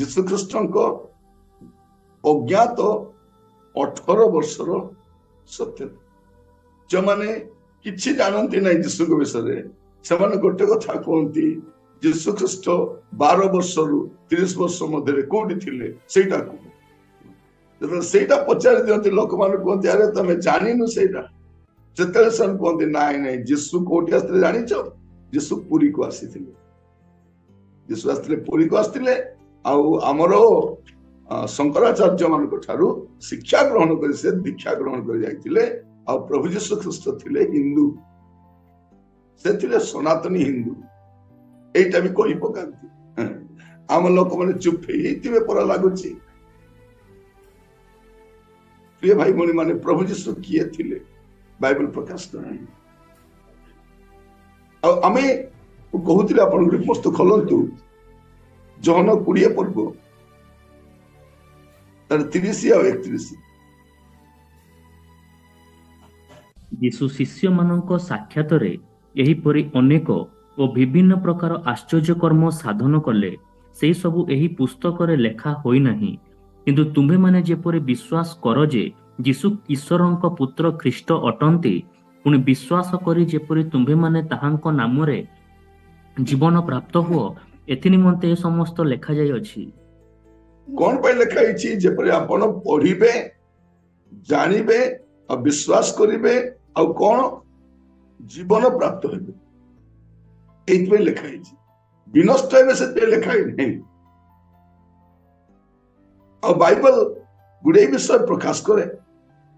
ଯୀଶୁଖ୍ରୀଷ୍ଟଙ୍କ ଅଜ୍ଞାତ 18 ବର୍ଷର ସତ୍ୟତା। ଯେଉଁମାନେ କିଛି ଜାଣନ୍ତି ନାହିଁ ଯୀଶୁଙ୍କ ବିଷୟରେ, ସେମାନେ ଗୋଟେ କଥା କୁହନ୍ତି, ଯୀଶୁଖ୍ରୀଷ୍ଟ 12 ବର୍ଷରୁ 30 ବର୍ଷ ମଧ୍ୟରେ କୋଉଠି ଥିଲେ ସେଇଟା କୁହ। ଯେତେବେଳେ ସେଇଟା ପଚାରି ଦିଅନ୍ତି, ଲୋକମାନେ କୁହନ୍ତି, ଆରେ ତମେ ଜାଣିନୁ ସେଇଟା। ଯେତେବେଳେ ସେମାନେ କୁହନ୍ତି, ନାଇଁ ନାଇଁ, ଯୀଶୁ କୋଉଠି ଆସିଥିଲେ ଜାଣିଛ? ଯୀଶୁ ପୁରୀକୁ ଆସିଥିଲେ। ଯୀଶୁ ଆସିଥିଲେ, ପୁରୀକୁ ଆସିଥିଲେ, ଆଉ ଆମର ଶଙ୍କରାଚାର୍ଯ୍ୟ ମାନଙ୍କ ଠାରୁ ଶିକ୍ଷା ଗ୍ରହଣ କରି ସେ ଦୀକ୍ଷା ଗ୍ରହଣ କରି ଯାଇଥିଲେ। ଆଉ ପ୍ରଭୁ ଯୀଶୁ ଖ୍ରୀଷ୍ଟ ଥିଲେ ହିନ୍ଦୁ, ସେ ଥିଲେ ସନାତନୀ ହିନ୍ଦୁ। ଏଇଟା ବି କହି ପକାନ୍ତି। ଆମ ଲୋକମାନେ ଚୁପ୍ ହେଇଯାଇଥିବେ ପରା ଲାଗୁଛି। ପ୍ରିୟ ଭାଇ ଭଉଣୀ ମାନେ, ପ୍ରଭୁ ଯୀଶୁ କିଏ ଥିଲେ ବାଇବଲ ପ୍ରକାଶ କରନ୍ତି। ଆଉ ଆମେ କହୁଥିଲେ, ଆପଣ ଗୋଟେ ପୁସ୍ତକ ଖୋଲନ୍ତୁ, ଯୋହନ 20 ପର୍ବ ତାର 30 ଆଉ 31। ଯୀଶୁ ଶିଷ୍ୟମାନଙ୍କ ସାକ୍ଷାତରେ ଏହିପରି ଅନେକ ଓ ବିଭିନ୍ନ ପ୍ରକାର ଆଶ୍ଚର୍ଯ୍ୟ କର୍ମ ସାଧନ କଲେ, ସେହି ସବୁ ଏହି ପୁସ୍ତକରେ ଲେଖା ହୋଇନାହିଁ। କିନ୍ତୁ ତୁମ୍ଭେମାନେ ଯେପରି ବିଶ୍ୱାସ କର ଯେ ଯୀଶୁ ଈଶ୍ୱରଙ୍କ ପୁତ୍ର ଖ୍ରୀଷ୍ଟ ଅଟନ୍ତି, ପୁଣି ବିଶ୍ୱାସ କରି ଯେପରି ତୁମ୍ଭେମାନେ ତାହାଙ୍କ ନାମରେ ଜୀବନ ପ୍ରାପ୍ତ ହୁଅ, ଏଥି ନିମନ୍ତେ ଏ ସମସ୍ତ ଲେଖାଯାଇଅଛି। କଣ ପାଇଁ ଲେଖା ହେଇଛି? ଯେପରି ଆପଣ ପଢିବେ, ଜାଣିବେ ଆଉ ବିଶ୍ୱାସ କରିବେ, ଆଉ କଣ ଜୀବନ ପ୍ରାପ୍ତ ହେବେ, ଏଇଥିପାଇଁ ଲେଖା ହେଇଛି। ବିନଷ୍ଟ ହେବେ ସେଥିପାଇଁ ଲେଖା ହେଇନାହିଁ। ଆଉ ବାଇବଲ ଗୁଡିଏ ବିଷୟ ପ୍ରକାଶ କରେ,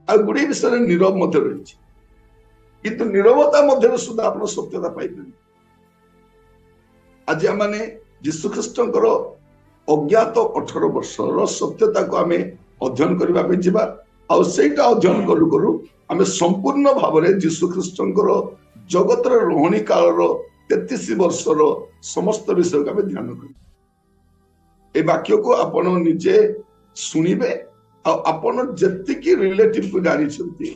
ଆଉ ଗୁଡିଏ ବିଷୟରେ ନୀରବ ମଧ୍ୟ ରହିଛି। କିନ୍ତୁ ନୀରବତା ମଧ୍ୟରେ ସୁଦ୍ଧା ଆପଣ ସତ୍ୟତା ପାଇପାରିବେ। ଆଜି ଆମେ ଯୀଶୁଖ୍ରୀଷ୍ଟଙ୍କର ଅଜ୍ଞାତ 18 ବର୍ଷର ସତ୍ୟତାକୁ ଆମେ ଅଧ୍ୟୟନ କରିବା ପାଇଁ ଯିବା। ଆଉ ସେଇଟା ଅଧ୍ୟୟନ କରୁ କରୁ ଆମେ ସମ୍ପୂର୍ଣ୍ଣ ଭାବରେ ଯୀଶୁଖ୍ରୀଷ୍ଟଙ୍କର ଜଗତର ରହଣି କାଳର 33 ବର୍ଷର ସମସ୍ତ ବିଷୟକୁ ଆମେ ଧ୍ୟାନ କରିବା। ଏ ବାକ୍ୟକୁ ଆପଣ ନିଜେ ଶୁଣିବେ, ଆଉ ଆପଣ ଯେତିକି ରିଲେଟିଭକୁ ଜାଣିଛନ୍ତି,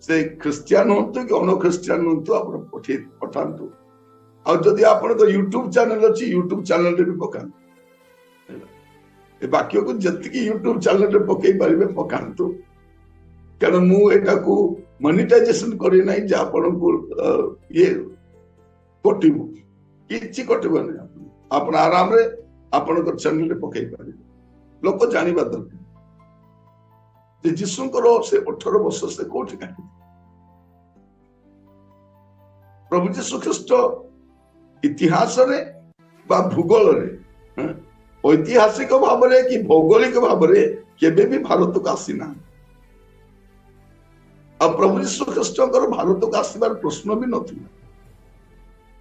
ସେ ଖ୍ରୀଷ୍ଟିଆନ ହୁଅନ୍ତୁ କି ଅଣ ଖ୍ରୀଷ୍ଟିଆନ ହୁଅନ୍ତୁ, ଆପଣ ପଠାନ୍ତୁ। ଆଉ ଯଦି ଆପଣଙ୍କ ୟୁଟ୍ୟୁବ ଚ୍ୟାନେଲ ଅଛି, ୟୁଟ୍ୟୁବ ଚ୍ୟାନେଲରେ ବି ପକାନ୍ତୁ। ଏ ବାକ୍ୟକୁ ଯେତିକି ୟୁଟ୍ୟୁବ ଚ୍ୟାନେଲରେ ପକେଇ ପାରିବେ ପକାନ୍ତୁ, କାରଣ ମୁଁ ଏଟାକୁ ମନିଟାଇଜେସନ କରିନାହିଁ ଯେ ଆପଣଙ୍କୁ ଇଏ କଟିବ, କିଛି କଟିବ ନାହିଁ। ଆପଣ ଆରାମରେ ଆପଣଙ୍କ ଚ୍ୟାନେଲରେ ପକେଇ ପାରିବେ। ଲୋକ ଜାଣିବା ଦରକାର ଯେ ଯୀଶୁଙ୍କର ସେ 18 ବର୍ଷ ସେ କୋଉଠି କାଟିଥିଲେ। ପ୍ରଭୁ ଯୀଶୁ ଖ୍ରୀଷ୍ଟ ଇତିହାସରେ ବା ଭୂଗୋଳରେ, ଐତିହାସିକ ଭାବରେ କି ଭୌଗୋଳିକ ଭାବରେ କେବେ ବି ଭାରତକୁ ଆସିନାହାନ୍ତି। ଆଉ ପ୍ରଭୁ ଯୀଶୁ ଖ୍ରୀଷ୍ଟଙ୍କର ଭାରତକୁ ଆସିବାର ପ୍ରଶ୍ନ ବି ନଥିଲା।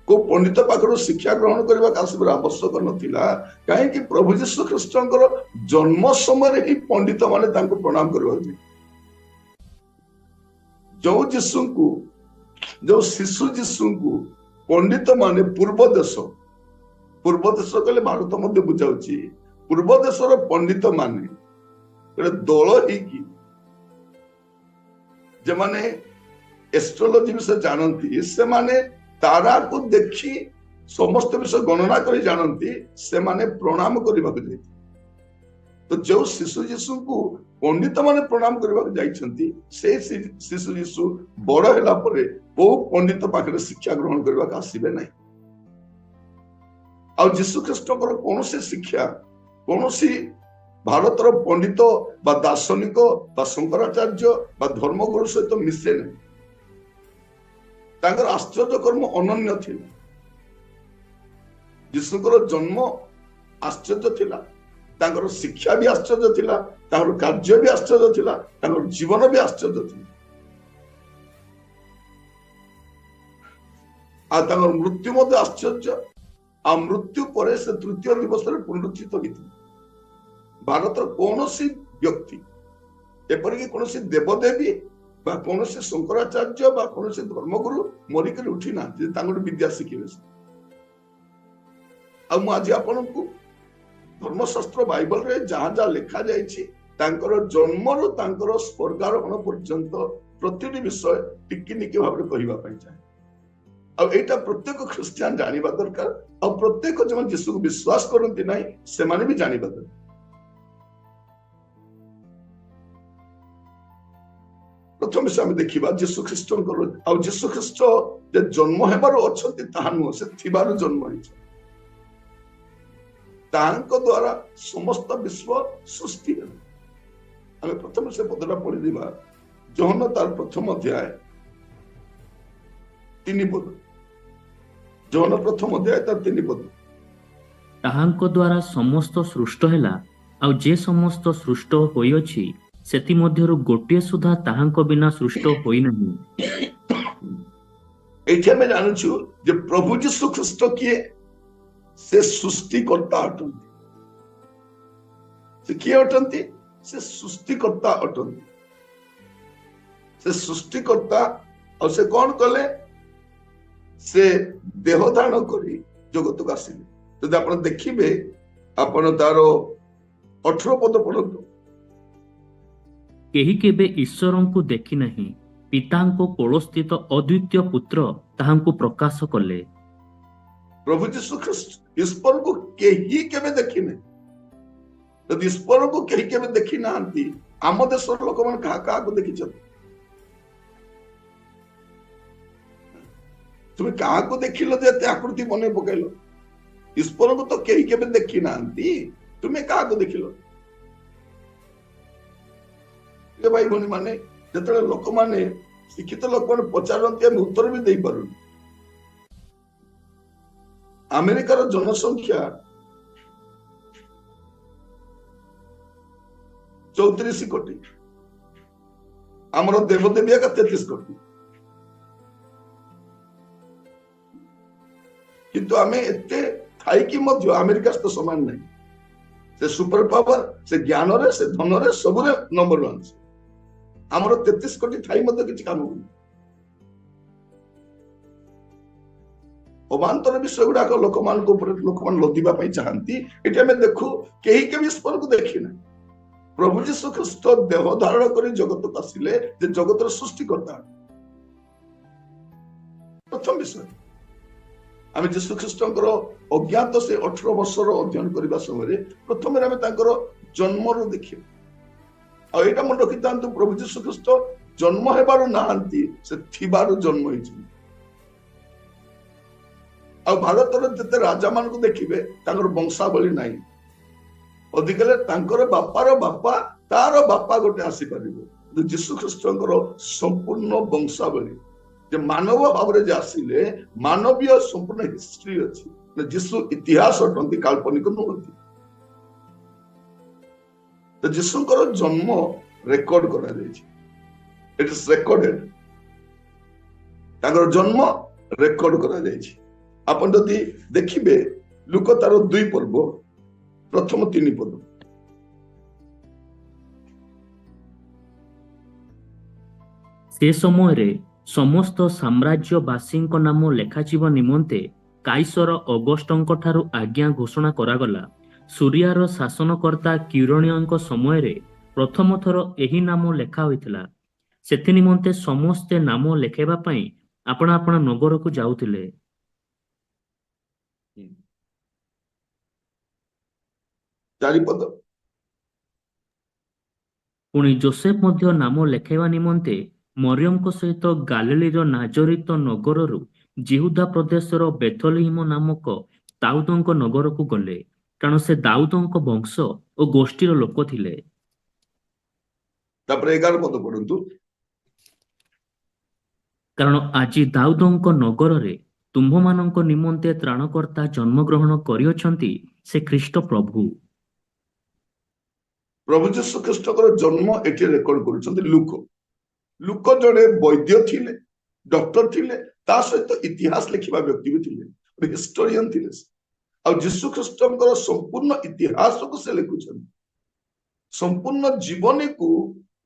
କୋଉ ପଣ୍ଡିତ ପାଖରୁ ଶିକ୍ଷା ଗ୍ରହଣ କରିବାକୁ ଆସିବାର ଆବଶ୍ୟକ ନଥିଲା। କାହିଁକି? ପ୍ରଭୁ ଯୀଶୁ ଖ୍ରୀଷ୍ଟଙ୍କର ଜନ୍ମ ସମୟରେ ହିଁ ପଣ୍ଡିତ ମାନେ ତାଙ୍କୁ ପ୍ରଣାମ କରିବାକୁ ଯାଇଥିଲେ। ଯୋଉ ଯୀଶୁଙ୍କୁ, ଯୋଉ ଶିଶୁ ଯୀଶୁଙ୍କୁ ପଣ୍ଡିତ ମାନେ ପୂର୍ବ ଦେଶ, ପୂର୍ବ ଦେଶ କହିଲେ ଭାରତ ମଧ୍ୟ ବୁଝାଉଛି, ପୂର୍ବ ଦେଶର ପଣ୍ଡିତ ମାନେ ଗୋଟେ ଦଳ ହେଇକି, ଯେମାନେ ଏଷ୍ଟ୍ରୋଲୋଜି ବିଷୟ ଜାଣନ୍ତି, ସେମାନେ ତାରାକୁ ଦେଖି ସମସ୍ତ ବିଷୟ ଗଣନା କରି ଜାଣନ୍ତି, ସେମାନେ ପ୍ରଣାମ କରିବାକୁ ଯାଇଥିଲେ। ତ ଯୋଉ ଶିଶୁ ଯୀଶୁଙ୍କୁ ପଣ୍ଡିତ ମାନେ ପ୍ରଣାମ କରିବାକୁ ଯାଇଛନ୍ତି, ସେଇ ଶିଶୁ ଯୀଶୁ ବଡ ହେଲା ପରେ କୋଉ ପଣ୍ଡିତ ପାଖରେ ଶିକ୍ଷା ଗ୍ରହଣ କରିବାକୁ ଆସିବେ ନାହିଁ। ଆଉ ଯୀଶୁ ଖ୍ରୀଷ୍ଟଙ୍କର କୌଣସି ଶିକ୍ଷା କୌଣସି ଭାରତର ପଣ୍ଡିତ ବା ଦାର୍ଶନିକ ବା ଶଙ୍କରାଚାର୍ଯ୍ୟ ବା ଧର୍ମଗୁରୁ ସହିତ ମିଶେ ନାହିଁ। ତାଙ୍କର ଆଶ୍ଚର୍ଯ୍ୟ କର୍ମ ଅନନ୍ୟ ଥିଲା। ଯୀଶୁଙ୍କର ଜନ୍ମ ଆଶ୍ଚର୍ଯ୍ୟ ଥିଲା, ତାଙ୍କର ଶିକ୍ଷା ବି ଆଶ୍ଚର୍ଯ୍ୟ ଥିଲା, ତାଙ୍କର କାର୍ଯ୍ୟ ବି ଆଶ୍ଚର୍ଯ୍ୟ ଥିଲା, ତାଙ୍କର ଜୀବନ ବି ଆଶ୍ଚର୍ଯ୍ୟ ଥିଲା, ଆଉ ତାଙ୍କର ମୃତ୍ୟୁ ମଧ୍ୟ ଆଶ୍ଚର୍ଯ୍ୟ। ଆଉ ମୃତ୍ୟୁ ପରେ ସେ ତୃତୀୟ ଦିବସରେ ପୁନରୁତ୍ଥିତ ହୋଇଥିଲେ। ଭାରତର କୌଣସି ବ୍ୟକ୍ତି, ଏପରିକି କୌଣସି ଦେବଦେବୀ ବା କୌଣସି ଶଙ୍କରାଚାର୍ଯ୍ୟ ବା କୌଣସି ଧର୍ମଗୁରୁ ମରିକରି ଉଠି ନାହାନ୍ତି ଯେ ତାଙ୍କଠୁ ବିଦ୍ୟା ଶିଖିବେ ସେ। ଆଉ ମୁଁ ଆଜି ଆପଣଙ୍କୁ ଧର୍ମଶାସ୍ତ୍ର ବାଇବଲରେ ଯାହା ଯାହା ଲେଖାଯାଇଛି, ତାଙ୍କର ଜନ୍ମରୁ ତାଙ୍କର ସ୍ୱର୍ଗାରୋହଣ ପର୍ଯ୍ୟନ୍ତ ପ୍ରତିଟି ବିଷୟ ଟିକି ନିକି ଭାବରେ କହିବା ପାଇଁ ଚାହେଁ। ଆଉ ଏଇଟା ପ୍ରତ୍ୟେକ ଖ୍ରୀଷ୍ଟିଆନ ଜାଣିବା ଦରକାର, ଆଉ ପ୍ରତ୍ୟେକ ଯେଉଁମାନେ ଯୀଶୁକୁ ବିଶ୍ୱାସ କରନ୍ତି ନାହିଁ ସେମାନେ ବି ଜାଣିବା ଦରକାର। ପ୍ରଥମେ ସେ ଆମେ ଦେଖିବା ଯୀଶୁ ଖ୍ରୀଷ୍ଟଙ୍କର, ଆଉ ଯୀଶୁ ଖ୍ରୀଷ୍ଟ ଯେ ଜନ୍ମ ହେବାରୁ ଅଛନ୍ତି ତାହା ନୁହଁ, ସେ ଥିବାରୁ ଜନ୍ମ ହେଇଛନ୍ତି। ତାହାଙ୍କ ଦ୍ୱାରା ସମସ୍ତ ବିଶ୍ୱ ସୃଷ୍ଟି ହେଲା। ଆମେ ପ୍ରଥମେ ସେ ପଦଟା ପଢିଦେବା, ଯୋହନ ତାର ପ୍ରଥମ ଅଧ୍ୟାୟ 3 ପଦ। ଯୋହନ ପ୍ରଥମ ଅଧ୍ୟାୟ ତାର 3 ପଦ। ତାହାଙ୍କ ଦ୍ୱାରା ସମସ୍ତ ସୃଷ୍ଟ ହେଲା, ଆଉ ଯେ ସମସ୍ତ ସୃଷ୍ଟ ହୋଇଅଛି ସେଥିମଧ୍ୟରୁ ଗୋଟିଏ ସୁଦ୍ଧା ତାହାଙ୍କ ବିନା ସୃଷ୍ଟ ହୋଇନାହିଁ। ଏଇଠି ଆମେ ଜାଣୁଛୁ ଯେ ପ୍ରଭୁ ଯୀଶୁ ଖ୍ରୀଷ୍ଟ କିଏ? ସେ ସୃଷ୍ଟିକର୍ତ୍ତା ଅଟନ୍ତି। ସେ କିଏ ଅଟନ୍ତି? ସେ ସୃଷ୍ଟିକର୍ତ୍ତା ଅଟନ୍ତି। ସେ ସୃଷ୍ଟିକର୍ତ୍ତା। ଆଉ ସେ କଣ କଲେ? ସେ ଦେହ ଧାରଣ କରି ଜଗତକୁ ଆସିଲେ। ଯଦି ଆପଣ ଦେଖିବେ, ଆପଣ ତାର 18 ପଦ ପଢନ୍ତୁ। କେହି କେବେ ଈଶ୍ୱରଙ୍କୁ ଦେଖି ନାହିଁ, ପିତାଙ୍କ କୋଳସ୍ଥିତ ଅଦ୍ୱିତୀୟ ପୁତ୍ର ତାହାଙ୍କୁ ପ୍ରକାଶ କଲେ। ପ୍ରଭୁ ଯୀଶୁ ଖ୍ରୀଷ୍ଟ ଈଶ୍ୱରଙ୍କୁ କେହି କେବେ ଦେଖିନେ। ଯଦି ଈଶ୍ୱରଙ୍କୁ କେହି କେବେ ଦେଖି ନାହାନ୍ତି, ଆମ ଦେଶର ଲୋକମାନେ କାହା କାହାକୁ ଦେଖିଛନ୍ତି? ତୁମେ କାହାକୁ ଦେଖିଲ ଯେ ଏତେ ଆକୃତି ମନେ ପକେଇଲ? ଈଶ୍ୱରଙ୍କୁ ତ କେହି କେବେ ଦେଖି ନାହାନ୍ତି, ତୁମେ କାହାକୁ ଦେଖିଲ? ଭାଇ ଭଉଣୀ ମାନେ, ଯେତେବେଳେ ଲୋକମାନେ, ଶିକ୍ଷିତ ଲୋକମାନେ ପଚାରନ୍ତି, ଆମେ ଉତ୍ତର ବି ଦେଇପାରୁନୁ। ଆମେରିକାର ଜନସଂଖ୍ୟା 34 କୋଟି, ଆମର ଦେବଦେବୀ ଏକା 33 କୋଟି, କିନ୍ତୁ ଆମେ ଏତେ ଥାଇକି ମଧ୍ୟ ଆମେରିକା ସହିତ ସମାନ ନାହିଁ। ସେ ସୁପର ପାୱାର, ସେ ଜ୍ଞାନରେ, ସେ ଧନରେ, ସବୁରେ ନମ୍ବର 1। ଆମର 33 କୋଟି ଥାଇ ମଧ୍ୟ କିଛି କାମ କରୁନି। ଅବାନ୍ତର ବିଷୟ ଗୁଡାକ ଲୋକମାନଙ୍କ ଉପରେ ଲୋକମାନେ ଲଦିବା ପାଇଁ ଚାହାନ୍ତି। ଏଠି ଆମେ ଦେଖୁ କେହି କେବେ ଈଶ୍ୱରକୁ ଦେଖିନାହିଁ। ପ୍ରଭୁ ଯୀଶୁ ଖ୍ରୀଷ୍ଟ ଦେହ ଧାରଣ କରି ଜଗତକୁ ଆସିଲେ, ଯେ ଜଗତର ସୃଷ୍ଟିକର୍ତ୍ତା। ପ୍ରଥମ ବିଷୟ, ଆମେ ଯୀଶୁ ଖ୍ରୀଷ୍ଟଙ୍କର ଅଜ୍ଞାତ ସେ 18 ବର୍ଷର ଅଧ୍ୟୟନ କରିବା ସମୟରେ ପ୍ରଥମରେ ଆମେ ତାଙ୍କର ଜନ୍ମରୁ ଦେଖିବା। ଆଉ ଏଇଟା ମନେ ରଖିଥାନ୍ତୁ, ପ୍ରଭୁ ଯୀଶୁ ଖ୍ରୀଷ୍ଟ ଜନ୍ମ ହେବାରୁ ନାହାନ୍ତି, ସେ ଥିବାରୁ ଜନ୍ମ ହେଇଛନ୍ତି। ଆଉ ଭାରତର ଯେତେ ରାଜା ମାନଙ୍କୁ ଦେଖିବେ ତାଙ୍କର ବଂଶାବଳୀ ନାହିଁ, ଅଧିକ ହେଲେ ତାଙ୍କର ବାପାର ବାପା ତାର ବାପା ଗୋଟେ ଆସିପାରିବ। କିନ୍ତୁ ଯୀଶୁ ଖ୍ରୀଷ୍ଟଙ୍କର ସମ୍ପୂର୍ଣ୍ଣ ବଂଶାବଳୀ, ଯେ ମାନବ ଭାବରେ ଯେ ଆସିଲେ, ମାନବୀୟ ସମ୍ପୂର୍ଣ୍ଣ ହିଷ୍ଟ୍ରି ଅଛି। ଯୀଶୁ ଇତିହାସ ଅଟନ୍ତି, କାଳ୍ପନିକ ନୁହନ୍ତି। ତ ଯୀଶୁଙ୍କର ଜନ୍ମ ରେକର୍ଡ କରାଯାଇଛି, ଇଟ୍ ଇସ୍ ରେକର୍ଡେଡ। ତାଙ୍କର ଜନ୍ମ ରେକର୍ଡ କରାଯାଇଛି। ଆପଣ ଯଦି ଦେଖିବେ ଲୂକ ତାର 2 ପର୍ବ ପ୍ରଥମ 3 ପଦ। ସେ ସମୟରେ ସମସ୍ତ ସାମ୍ରାଜ୍ୟବାସୀଙ୍କ ନାମ ଲେଖାଯିବା ନିମନ୍ତେ କାଇସର ଅଗଷ୍ଟଙ୍କ ଠାରୁ ଆଜ୍ଞା ଘୋଷଣା କରାଗଲା। ସୁରିଆର ଶାସନକର୍ତ୍ତା କିରଣିୟଙ୍କ ସମୟରେ ପ୍ରଥମ ଥର ଏହି ନାମ ଲେଖା ହୋଇଥିଲା। ସେଥି ନିମନ୍ତେ ସମସ୍ତେ ନାମ ଲେଖାଇବା ପାଇଁ ଆପଣା ଆପଣା ନଗରକୁ ଯାଉଥିଲେ। 4 ପଦ। ପୁଣି ଯୋସେଫ ମଧ୍ୟ ନାମ ଲେଖାଇବା ନିମନ୍ତେ ମରିୟମଙ୍କ ସହିତ ଗାଲିଲୀର ନାଜରିତ ନଗରରୁ ଯିହୁଦା ପ୍ରଦେଶର ବେଥଲିହିମ ନାମକ ଦାଉଦଙ୍କ ନଗରକୁ ଗଲେ, କାରଣ ସେ ଦାଉଦଙ୍କ ବଂଶ ଓ ଗୋଷ୍ଠୀର ଲୋକ ଥିଲେ। ତାପରେ 11 ପଦ ପଢନ୍ତୁ। କାରଣ ଆଜି ଦାଉଦଙ୍କ ନଗରରେ ତୁମ୍ଭମାନଙ୍କ ନିମନ୍ତେ ତ୍ରାଣକର୍ତ୍ତା ଜନ୍ମଗ୍ରହଣ କରିଅଛନ୍ତି, ସେ ଖ୍ରୀଷ୍ଟ ପ୍ରଭୁ। ପ୍ରଭୁ ଯୀଶୁ ଖ୍ରୀଷ୍ଟଙ୍କର ଜନ୍ମ ଏଠି ରେକର୍ଡ କରୁଛନ୍ତି ଲୂକ। ଲୂକ ଜଣେ ବୈଦ୍ୟ ଥିଲେ, ଡକ୍ଟର ଥିଲେ, ତା ସହିତ ଇତିହାସ ଲେଖିବା ବ୍ୟକ୍ତି ବି ଥିଲେ, ଗୋଟେ ହିଷ୍ଟୋରିଆନ ଥିଲେ ସେ। ଆଉ ଯୀଶୁ ଖ୍ରୀଷ୍ଟଙ୍କର ସମ୍ପୂର୍ଣ୍ଣ ଇତିହାସକୁ ସେ ଲେଖୁଛନ୍ତି, ସମ୍ପୂର୍ଣ୍ଣ ଜୀବନୀକୁ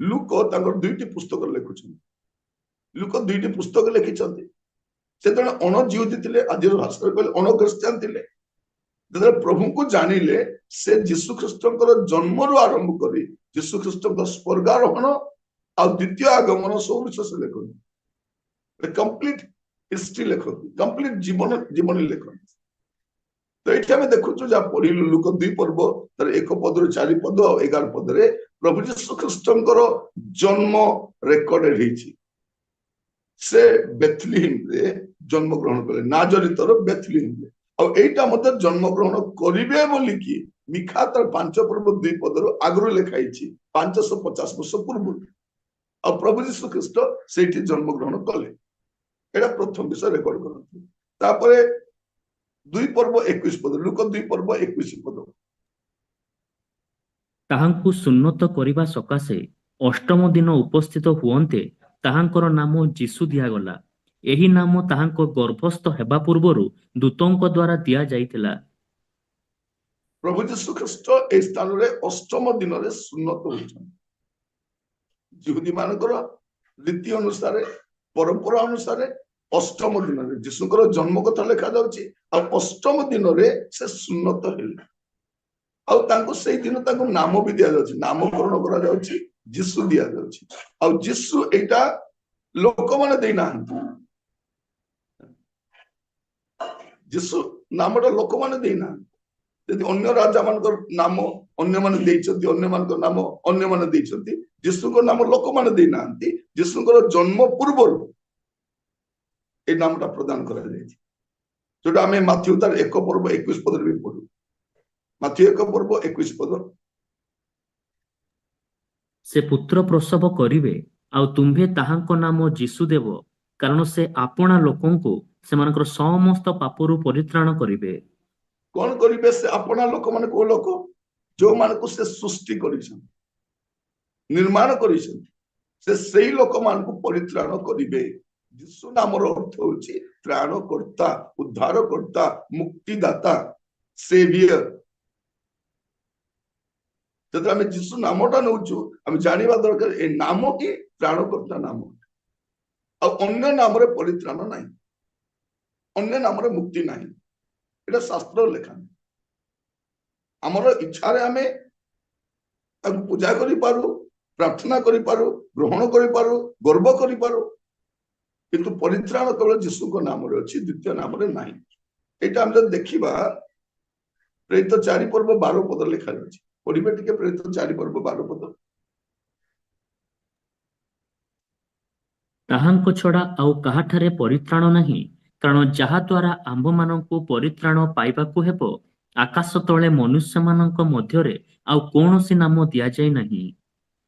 ଲୂକ ତାଙ୍କର 2ଟି ପୁସ୍ତକରେ ଲେଖୁଛନ୍ତି। ଲୂକ 2ଟି ପୁସ୍ତକ ଲେଖିଛନ୍ତି। ସେ ଜଣେ ଅଣଜିହୁଦୀ ଥିଲେ, ଆଜିର ଭାଷାରେ କହିଲେ ଅଣ ଖ୍ରୀଷ୍ଟିଆନ ଥିଲେ। ଯେତେବେଳେ ପ୍ରଭୁଙ୍କୁ ଜାଣିଲେ, ସେ ଯୀଶୁ ଖ୍ରୀଷ୍ଟଙ୍କର ଜନ୍ମରୁ ଆରମ୍ଭ କରି ଯୀଶୁ ଖ୍ରୀଷ୍ଟଙ୍କ ସ୍ୱର୍ଗାରୋହଣ ଆଉ ଦ୍ୱିତୀୟ ଆଗମନ ସବୁ ବିଷୟ ସେ ଲେଖନ୍ତି। କମ୍ପ୍ଲିଟ ହିଷ୍ଟ୍ରି ଲେଖନ୍ତି, କମ୍ପ୍ଲିଟ ଜୀବନୀ ଲେଖନ୍ତି। ତ ଏଇଠି ଆମେ ଦେଖୁଛୁ, ଯାହା ପଢିଲୁ ଲୂକ 2 ପର୍ବ ତାର 1 ପଦରୁ 4 ପଦ ଆଉ 11 ପଦରେ ପ୍ରଭୁ ଯୀଶୁ ଖ୍ରୀଷ୍ଟଙ୍କର ଜନ୍ମ ରେକର୍ଡ ହେଇଛି। ସେ ବେଥଲିହିମରେ ଜନ୍ମଗ୍ରହଣ କଲେ, ନାଜରିତର ବେଥଲିହିମରେ। ଆଉ ଏଇଟା ମଧ୍ୟ ଜନ୍ମଗ୍ରହଣ କରିବେ ବୋଲିକି ମିଖା ତାର 5 ପର୍ବ 2 ପଦରୁ ଆଗରୁ ଲେଖା ହେଇଛି, 550 ବର୍ଷ ପୂର୍ବରୁ। ଆଉ ପ୍ରଭୁ ଯୀଶୁ ଖ୍ରୀଷ୍ଟ ସେଇଠି ଜନ୍ମଗ୍ରହଣ କଲେ। ଏଇଟା ପ୍ରଥମ ବିଷୟ ରେକର୍ଡ କରନ୍ତୁ। ତାପରେ 2 ପର୍ବ 21 ପଦ, ଲୂକ 2 ପର୍ବ 21 ପଦ। ତାହାଙ୍କୁ ସୁନ୍ନତ କରିବା ସକାଶେ ଅଷ୍ଟମ ଦିନ ଉପସ୍ଥିତ ହୁଅନ୍ତେ ତାହାଙ୍କର ନାମ ଯୀଶୁ ଦିଆଗଲା। ଏହି ନାମ ତାହାଙ୍କ ଗର୍ଭସ୍ଥ ହେବା ପୂର୍ବରୁ ଦୂତଙ୍କ ଦ୍ୱାରା ଦିଆଯାଇଥିଲା। ପ୍ରଭୁ ଯୀଶୁ ଖ୍ରୀଷ୍ଟ ଏହି ସ୍ଥାନରେ ଅଷ୍ଟମ ଦିନରେ ସୁନ୍ନତ ହୋଇଛନ୍ତି। ଯିହୁଦୀ ମାନଙ୍କର ରୀତି ଅନୁସାରେ, ପରମ୍ପରା ଅନୁସାରେ ଅଷ୍ଟମ ଦିନରେ ଯୀଶୁଙ୍କର ଜନ୍ମ କଥା ଲେଖାଯାଉଛି। ଆଉ ଅଷ୍ଟମ ଦିନରେ ସେ ସୁନ୍ନତ ହେଲେ। ଆଉ ତାଙ୍କୁ ସେଇ ଦିନ ତାଙ୍କୁ ନାମ ବି ଦିଆଯାଉଛି, ନାମକରଣ କରାଯାଉଛି, ଯୀଶୁ ଦିଆଯାଉଛି। ଆଉ ଯୀଶୁ ଏଇଟା ଲୋକମାନେ ଦେଇନାହାନ୍ତି, ଯୀଶୁ ନାମଟା ଲୋକମାନେ ଦେଇନାହାନ୍ତି। ଯଦି ଅନ୍ୟ ରାଜା ମାନଙ୍କର ନାମ ଅନ୍ୟମାନେ ଦେଇଛନ୍ତି, ଅନ୍ୟମାନଙ୍କ ନାମ ଅନ୍ୟମାନେ ଦେଇଛନ୍ତି, ଯୀଶୁଙ୍କ ନାମ ଲୋକମାନେ ଦେଇନାହାନ୍ତି। ଯୀଶୁଙ୍କର ଜନ୍ମ ପୂର୍ବରୁ ଏଇ ନାମଟା ପ୍ରଦାନ କରାଯାଇଛି, ଯୋଉଟା ଆମେ ମାଥିଉ ତାର 1 ପର୍ବ 21 ପଦରେ ବି ପଢୁ। ମାଥିଉ 1 ପର୍ବ 21 ପଦ। ସେ ପୁତ୍ର ପ୍ରସବ କରିବେ, ଆଉ ତୁମ୍ଭେ ତାହାଙ୍କ ନାମ ଯୀଶୁ ଦେବ, କାରଣ ସେ ଆପଣା ଲୋକଙ୍କୁ ସେମାନଙ୍କର ସମସ୍ତ ପାପରୁ ପରିତ୍ରାଣ କରିବେ। କଣ କରିବେ ସେ ଆପଣା ଲୋକମାନେ? କୋଉ ଲୋକ? ଯୋଉମାନଙ୍କୁ ସେ ସୃଷ୍ଟି କରିଛନ୍ତି, ନିର୍ମାଣ କରିଛନ୍ତି, ସେ ସେଇ ଲୋକମାନଙ୍କୁ ପରିତ୍ରାଣ କରିବେ। ଯୀଶୁ ନାମର ଅର୍ଥ ହଉଛି ତ୍ରାଣକର୍ତ୍ତା, ଉଦ୍ଧାରକର୍ତ୍ତା, ମୁକ୍ତିଦାତା, ସେଭିୟର। ଯେତେବେଳେ ଆମେ ଯୀଶୁ ନାମଟା ନଉଛୁ, ଆମେ ଜାଣିବା ଦରକାର ଏ ନାମ ହିଁ ତ୍ରାଣକର୍ତ୍ତା ନାମ। ଆଉ ଅନ୍ୟ ନାମରେ ପରିତ୍ରାଣ ନାହିଁ, ଅନ୍ୟ ନାମରେ ମୁକ୍ତି ନାହିଁ। ଏଇଟା ଶାସ୍ତ୍ର ଲେଖା। ଆମର ଇଚ୍ଛାରେ ଆମେ ତାକୁ ପୂଜା କରିପାରୁ, ପ୍ରାର୍ଥନା କରିପାରୁ, ଗ୍ରହଣ କରିପାରୁ, ଗର୍ବ କରିପାରୁ, କିନ୍ତୁ ପରିତ୍ରାଣ କେବଳ ଯୀଶୁଙ୍କ ନାମରେ ଅଛି, ଦ୍ୱିତୀୟ ନାମରେ ନାହିଁ। ଏଇଟା ଆମେ ଯଦି ଦେଖିବା ପ୍ରେରିତ 4 ପର୍ବ 12 ପଦ ଲେଖାଯାଉଛି। ପଢିବେ ଟିକେ ପ୍ରେରିତ 4 ପର୍ବ 12 ପଦ। ତାହାଙ୍କ ଛଡା ଆଉ କାହାଠାରେ ପରିତ୍ରାଣ ନାହିଁ, କାରଣ ଯାହା ଦ୍ୱାରା ଆମ୍ଭମାନଙ୍କୁ ପରିତ୍ରାଣ ପାଇବାକୁ ହେବ, ଆକାଶ ତଳେ ମନୁଷ୍ୟମାନଙ୍କ ମଧ୍ୟରେ ଆଉ କୌଣସି ନାମ ଦିଆଯାଇ ନାହିଁ।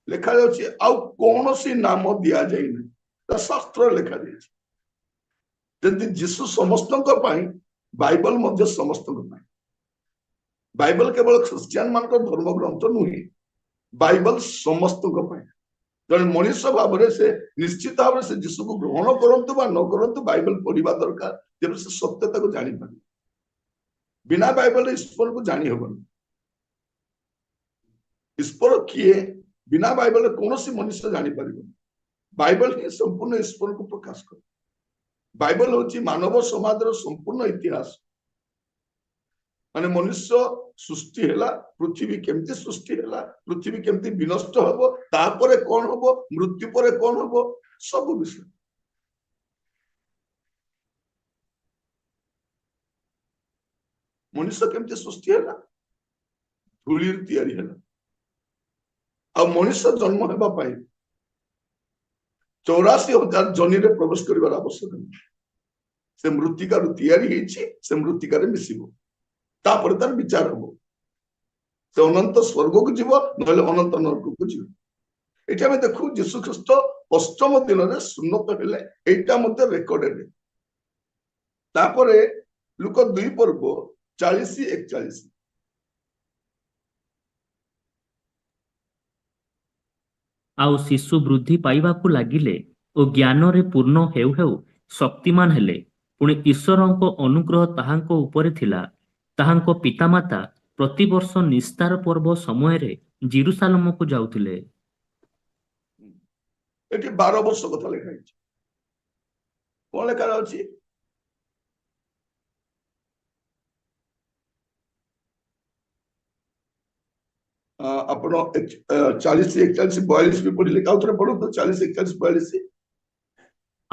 ଲେଖାଯାଉଛି ଆଉ କୌଣସି ନାମ ଦିଆଯାଇ ନାହିଁ, ତା ଶାସ୍ତ୍ରରେ ଲେଖାଯାଇଛି। ଯେମିତି ଯୀଶୁ ସମସ୍ତଙ୍କ ପାଇଁ, ବାଇବଲ ମଧ୍ୟ ସମସ୍ତଙ୍କ ପାଇଁ। ବାଇବଲ କେବଳ ଖ୍ରୀଷ୍ଟିଆନ ମାନଙ୍କର ଧର୍ମଗ୍ରନ୍ଥ ନୁହେଁ, ବାଇବଲ ସମସ୍ତଙ୍କ ପାଇଁ। ଜଣେ ମଣିଷ ଭାବରେ ସେ ନିଶ୍ଚିତ ଭାବରେ ସେ ଯୀଶୁକୁ ଗ୍ରହଣ କରନ୍ତୁ ବା ନ କରନ୍ତୁ, ବାଇବଲ ପଢିବା ଦରକାର, ଯେବେ ସେ ସତ୍ୟତାକୁ ଜାଣିପାରିବେ। ବିନା ବାଇବଲରେ ଈଶ୍ୱରକୁ ଜାଣି ହବନି। ଈଶ୍ୱର କିଏ ବିନା ବାଇବଲରେ କୌଣସି ମନୁଷ୍ୟ ଜାଣିପାରିବନି। ବାଇବଲ ହିଁ ସମ୍ପୂର୍ଣ୍ଣ ଈଶ୍ୱରକୁ ପ୍ରକାଶ କରେ। ବାଇବଲ ହଉଛି ମାନବ ସମାଜର ସମ୍ପୂର୍ଣ୍ଣ ଇତିହାସ। ମାନେ ମନୁଷ୍ୟ ସୃଷ୍ଟି ହେଲା, ପୃଥିବୀ କେମିତି ସୃଷ୍ଟି ହେଲା, ପୃଥିବୀ କେମିତି ବିନଷ୍ଟ ହବ, ତାପରେ କଣ ହବ, ମୃତ୍ୟୁ ପରେ କଣ ହବ, ସବୁ ବିଷୟ। ମଣିଷ କେମିତି ସୃଷ୍ଟି ହେଲା? ଧୂଳିରୁ ତିଆରି ହେଲା। ଆଉ ମଣିଷ ଜନ୍ମ ହେବା ପାଇଁ 84,000 ଜନିରେ ପ୍ରବେଶ କରିବାର ଆବଶ୍ୟକ ନାହିଁ। ସେ ମୃତ୍ତିକାରୁ ତିଆରି ହେଇଛି, ସେ ମୃତ୍ତିକାରେ ମିଶିବ, ତାପରେ ତାର ବିଚାର ହବ। ସେ ଅନନ୍ତ ସ୍ୱର୍ଗକୁ ଯିବ, ନହେଲେ ଅନନ୍ତ ନରକକୁ ଯିବ। ଏଠି ଆମେ ଦେଖୁ ଯୀଶୁ ଖ୍ରୀଷ୍ଟ ଅଷ୍ଟମ ଦିନରେ ସୁନ୍ନତ ହେଲେ, ଏଇଟା ମଧ୍ୟ ରେକର୍ଡେଡ। ତାପରେ ଲୂକ 2 ପର୍ବ 40-41। ଆଉ ଶିଶୁ ବୃଦ୍ଧି ପାଇବାକୁ ଲାଗିଲେ ଓ ଜ୍ଞାନରେ ପୂର୍ଣ୍ଣ ହେଉ ହେଉ ଶକ୍ତିମାନ ହେଲେ। ପୁଣି ଈଶ୍ୱରଙ୍କ ଅନୁଗ୍ରହ ତାହାଙ୍କ ଉପରେ ଥିଲା। ତାହାଙ୍କ ପିତାମାତା ପ୍ରତିବର୍ଷ ନିସ୍ତାର ପର୍ବ ସମୟରେ ଯିରୂଶାଲମକୁ ଯାଉଥିଲେ। ଏଠି 12 ବର୍ଷ କଥା ଲେଖା ହେଇଛି। କଣ ଲେଖା ଯାଉଛି? ଆପଣ 40 41 42 ବି ପଢିଲେ, ଆଉ ଥରେ ପଢନ୍ତୁ 40 41 42।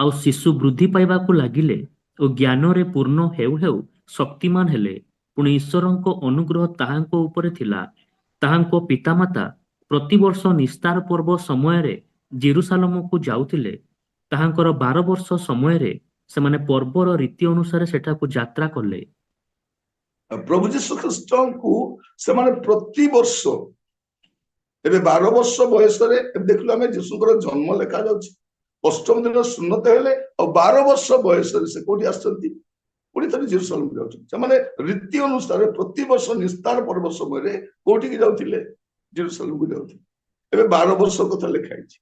ଆଉ ଶିଶୁ ବୃଦ୍ଧି ପାଇବାକୁ ଲାଗିଲେ ଓ ଜ୍ଞାନରେ ପୂର୍ଣ୍ଣ ହେଉ ହେଉ ଶକ୍ତିମାନ ହେଲେ। ପୁଣି ଈଶ୍ୱରଙ୍କ ଅନୁଗ୍ରହ ତାହାଙ୍କ ଉପରେ ଥିଲା। ତାହାଙ୍କ ପିତାମାତା ପ୍ରତିବର୍ଷ ନିସ୍ତାର ପର୍ବ ସମୟରେ ଜେରୁସାଲମକୁ ଯାଉଥିଲେ। ତାହାଙ୍କର 12 ବର୍ଷ ସମୟରେ ସେମାନେ ପର୍ବର ରୀତି ଅନୁସାରେ ସେଠାକୁ ଯାତ୍ରା କଲେ। ପ୍ରଭୁ ଯୀଶୁ ଖ୍ରୀଷ୍ଟଙ୍କୁ ସେମାନେ ପ୍ରତିବର୍ଷ, ଏବେ 12 ବର୍ଷ ବୟସରେ, ଏବେ ଦେଖିଲୁ ଆମେ ଯୀଶୁଙ୍କର ଜନ୍ମ ଲେଖାଯାଉଛି, ଅଷ୍ଟମ ଦିନ ସୁନ୍ନତ ହେଲେ, ଆଉ 12 ବର୍ଷ ବୟସରେ ସେ କୋଉଠି ଆସିଛନ୍ତି? ପୁଣି ଥରେ ଜେରୁସାଲମ ଯାଉଛନ୍ତି। ସେମାନେ ରୀତି ଅନୁସାରେ ପ୍ରତିବର୍ଷ ନିସ୍ତାର ପର୍ବ ସମୟରେ କୋଉଠିକି ଯାଉଥିଲେ? ଜେରୁସାଲମକୁ ଯାଉଥିଲେ। ଏବେ 12 ବର୍ଷ କଥା ଲେଖା ହେଇଛି।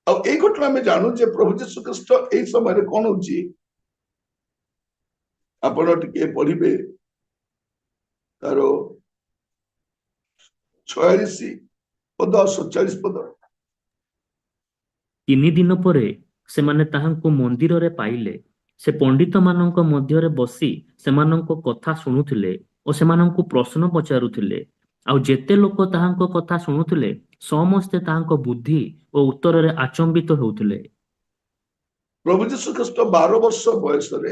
ଆଉ ଏଇ ଘଟଣା ଆମେ ଜାଣୁ ଯେ ପ୍ରଭୁ ଯୀଶୁ ଖ୍ରୀଷ୍ଟ ଏଇ ସମୟରେ କଣ ହଉଛି, ଆପଣ ଟିକେ ପଢିବେ ତାର 46 ପଦ ଆଉ 47 ପଦ। 3 ଦିନ ପରେ ସେମାନେ ତାହାଙ୍କୁ ମନ୍ଦିରରେ ପାଇଲେ। ସେ ପଣ୍ଡିତମାନଙ୍କ ମଧ୍ୟରେ ବସି ସେମାନଙ୍କ କଥା ଶୁଣୁଥିଲେ ଓ ସେମାନଙ୍କୁ ପ୍ରଶ୍ନ ପଚାରୁଥିଲେ। ଆଉ ଯେତେ ଲୋକ ତାହାଙ୍କ କଥା ଶୁଣୁଥିଲେ, ସମସ୍ତେ ତାହାଙ୍କ ବୁଦ୍ଧି ଓ ଉତ୍ତରରେ ଆଚମ୍ବିତ ହେଉଥିଲେ। ପ୍ରଭୁ ଯୀଶୁ ଖ୍ରୀଷ୍ଟ 12 ବର୍ଷ ବୟସରେ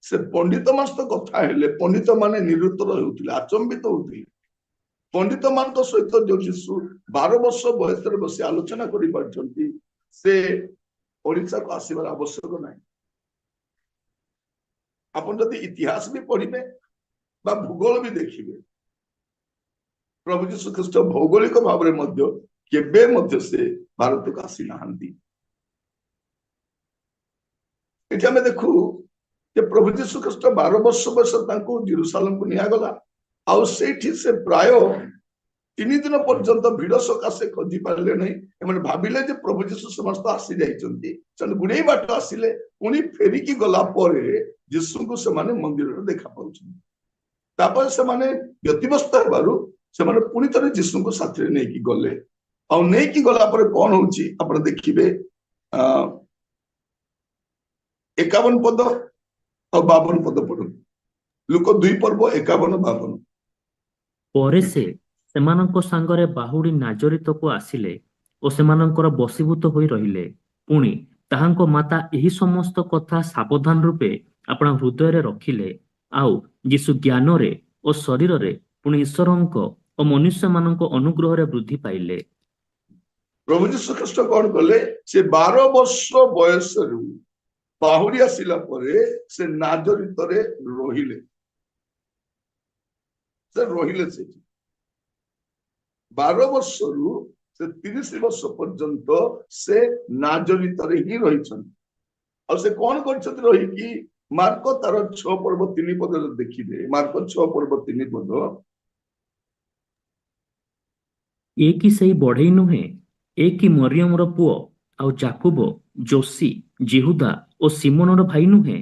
ସେ ପଣ୍ଡିତ ମାନଙ୍କ କଥା ହେଲେ, ପଣ୍ଡିତ ମାନେ ନିରୁତ୍ତର ହେଉଥିଲେ, ଆଚମ୍ବିତ ହଉଥିଲେ। ପଣ୍ଡିତ ମାନଙ୍କ ସହିତ ଯୋଉ ଯୀଶୁ 12 ବର୍ଷ ବୟସରେ ବସି ଆଲୋଚନା କରିପାରୁଛନ୍ତି, ସେ ଓଡିଶାକୁ ଆସିବାର ଆବଶ୍ୟକ ନାହିଁ। ଆପଣ ଯଦି ଇତିହାସ ବି ପଢିବେ ବା ଭୂଗୋଳ ବି ଦେଖିବେ, ପ୍ରଭୁ ଯୀଶୁ ଖ୍ରୀଷ୍ଟ ଭୌଗୋଳିକ ଭାବରେ ମଧ୍ୟ କେବେ ମଧ୍ୟ ସେ ଭାରତକୁ ଆସିନାହାନ୍ତି। ଏଠି ଆମେ ଦେଖୁ ଯେ ପ୍ରଭୁ ଯୀଶୁ ଖ୍ରୀଷ୍ଟ 12 ବର୍ଷ ବୟସ ତାଙ୍କୁ ଜିରୁସାଲମକୁ ନିଆଗଲା। ଆଉ ସେଇଠି ସେ ପ୍ରାୟ 3 ଦିନ ପର୍ଯ୍ୟନ୍ତ ଭିଡ ସକାଶେ ଖୋଜି ପାରିଲେ ନାହିଁ। ଏମାନେ ଭାବିଲେ ଯେ ପ୍ରଭୁ ଯୀଶୁ ସମସ୍ତ ଆସି ଯାଇଛନ୍ତି। ସେମାନେ ଗୁଡେଇ ବାଟ ଆସିଲେ, ପୁଣି ଫେରିକି ଗଲା ପରେ ଯୀଶୁଙ୍କୁ ସେମାନେ ମନ୍ଦିରରେ ଦେଖା ପାଉଛନ୍ତି। ତାପରେ ସେମାନେ ବ୍ୟତିବ୍ୟସ୍ତ ହେବାରୁ ସେମାନେ ପୁଣି ଥରେ ଯୀଶୁଙ୍କୁ ସାଥିରେ ନେଇକି ଗଲେ। ଆଉ ନେଇକି ଗଲା ପରେ କଣ ହଉଛି ଆପଣ ଦେଖିବେ, 51 ପଦ ଆଉ 52 ପଦ ପଢନ୍ତୁ। ଲୂକ 2 ପର୍ବ 51, 52। ପରେ ସେ ସେମାନଙ୍କ ସାଙ୍ଗରେ ବାହୁଡ଼ି ନାଜରିତକୁ ଆସିଲେ ଓ ସେମାନଙ୍କର ବଶୀଭୂତ ହୋଇ ରହିଲେ। ପୁଣି ତାହାଙ୍କ ମାତା ଏହି ସମସ୍ତ କଥା ସାବଧାନ ରୂପେ ଆପଣା ହୃଦୟରେ ରଖିଲେ। ଆଉ ଯୀଶୁ ଜ୍ଞାନରେ ଓ ଶରୀରରେ, ପୁଣି ଈଶ୍ୱରଙ୍କ ଓ ମନୁଷ୍ୟମାନଙ୍କ ଅନୁଗ୍ରହରେ ବୃଦ୍ଧି ପାଇଲେ। ପ୍ରଭୁ ଯୀଶୁ ଖ୍ରୀଷ୍ଟ କଣ କଲେ? ସେ 12 ବର୍ଷ ବୟସରୁ ବାହୁଡ଼ି ଆସିଲା ପରେ ସେ ନାଜରିତରେ ରହିଲେ। ସେ ରହିଲେ ସେଠି। 12 ବର୍ଷରୁ ସେ 30 ବର୍ଷ ପର୍ଯ୍ୟନ୍ତ ସେ ନାଜରିତରେ ହିଁ ରହିଛନ୍ତି। ଆଉ ସେ କଣ କରିଛନ୍ତି ରହିକି? ମାର୍କ ତାର 6 ପର୍ବ 3 ପଦ ଦେଖିବେ। ମାର୍କ 6 ପର୍ବ 3 ପଦ। ଏ କି ସେଇ ବଢ଼େଇ ନୁହେଁ? ଏ କି ମରିୟମର ପୁଅ, ଆଉ ଜାକୁବ, ଯୋଶୀ, ଯିହୁଦା ଓ ସିମୋନର ଭାଇ ନୁହେଁ?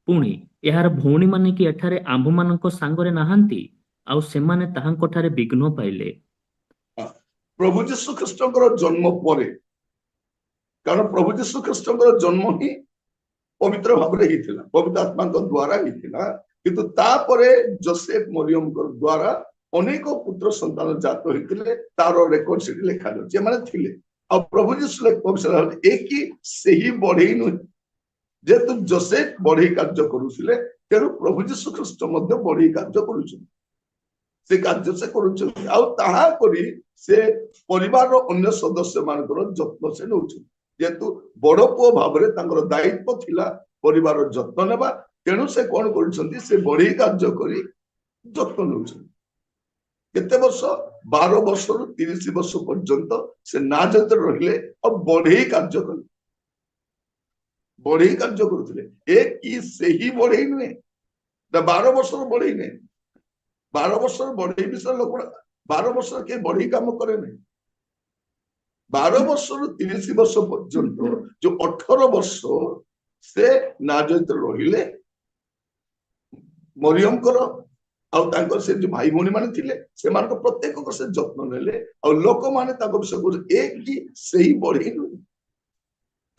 ପୁଣି ଏହାର ଭଉଣୀମାନେ କି ଏଠାରେ ଆମ୍ଭମାନଙ୍କ ସାଙ୍ଗରେ ନାହାନ୍ତି? ଆଉ ସେମାନେ ତାହାଙ୍କଠାରେ ବିଘ୍ନ ପାଇଲେ। ପ୍ରଭୁ ଯୀଶୁ ଖ୍ରୀଷ୍ଟଙ୍କର ଜନ୍ମ ପରେ, କାରଣ ପ୍ରଭୁ ଯୀଶୁ ଖ୍ରୀଷ୍ଟଙ୍କର ଜନ୍ମ ହିଁ ପବିତ୍ର ଭାବରେ ହେଇଥିଲା, ପବିତ୍ର ଆତ୍ମାଙ୍କ ଦ୍ଵାରା ହେଇଥିଲା। କିନ୍ତୁ ତାପରେ ଜୋସେଫ ମରିୟମଙ୍କ ଦ୍ଵାରା ଅନେକ ପୁତ୍ର ସନ୍ତାନ ଜାତ ହେଇଥିଲେ, ତାର ରେକର୍ଡ ସେଠି ଲେଖାଯାଉଛି। ଏମାନେ ଥିଲେ। ଆଉ ପ୍ରଭୁ ଯୀଶୁ ଏ କି ସେହି ବଢେଇ ନୁହେଁ? ଯେହେତୁ ଜୋସେଫ ବଢେଇ କାର୍ଯ୍ୟ କରୁଥିଲେ, ତେଣୁ ପ୍ରଭୁ ଯୀଶୁ ଖ୍ରୀଷ୍ଟ ମଧ୍ୟ ବଢେଇ କାର୍ଯ୍ୟ କରୁଛନ୍ତି। ସେ କାର୍ଯ୍ୟ ସେ କରୁଛନ୍ତି ଆଉ ତାହା କରି ସେ ପରିବାରର ଅନ୍ୟ ସଦସ୍ୟ ମାନଙ୍କର ଯତ୍ନ ସେ ନେଉଛନ୍ତି। ଯେହେତୁ ବଡ ପୁଅ ଭାବରେ ତାଙ୍କର ଦାୟିତ୍ୱ ଥିଲା ପରିବାରର ଯତ୍ନ ନେବା, ତେଣୁ ସେ କଣ କରୁଛନ୍ତି? ସେ ବଢେଇ କାର୍ଯ୍ୟ କରି ଯତ୍ନ ନେଉଛନ୍ତି। କେତେ ବର୍ଷ? 12 ବର୍ଷରୁ 30 ବର୍ଷ ପର୍ଯ୍ୟନ୍ତ ସେ ନାଜରିତରେ ରହିଲେ ଆଉ ବଢେଇ କାର୍ଯ୍ୟ କଲେ, ବଢେଇ କାର୍ଯ୍ୟ କରୁଥିଲେ। ଏ କି ସେହି ବଢେଇ ନୁହେଁ ନା? 12 ବର୍ଷର ବଢେଇ ନୁହେଁ। 12 ବର୍ଷର ବଢେଇ ବିଷୟରେ ଲୋକ, 12 ବର୍ଷର କେହି ବଢେଇ କାମ କରେ ନାହିଁ। 12 ବର୍ଷରୁ 30 ବର୍ଷ ପର୍ଯ୍ୟନ୍ତ ଯୋଉ 18 ବର୍ଷ ସେ ନାଜରିତରେ ରହିଲେ, ମରିୟମଙ୍କର ଆଉ ତାଙ୍କର ସେ ଯୋଉ ଭାଇ ଭଉଣୀ ମାନେ ଥିଲେ, ସେମାନଙ୍କ ପ୍ରତ୍ୟେକଙ୍କ ସେ ଯତ୍ନ ନେଲେ। ଆଉ ଲୋକମାନେ ତାଙ୍କ ବିଷୟ କହୁଛନ୍ତି, ଏ କି ସେହି ବଢେଇ ନୁହେଁ?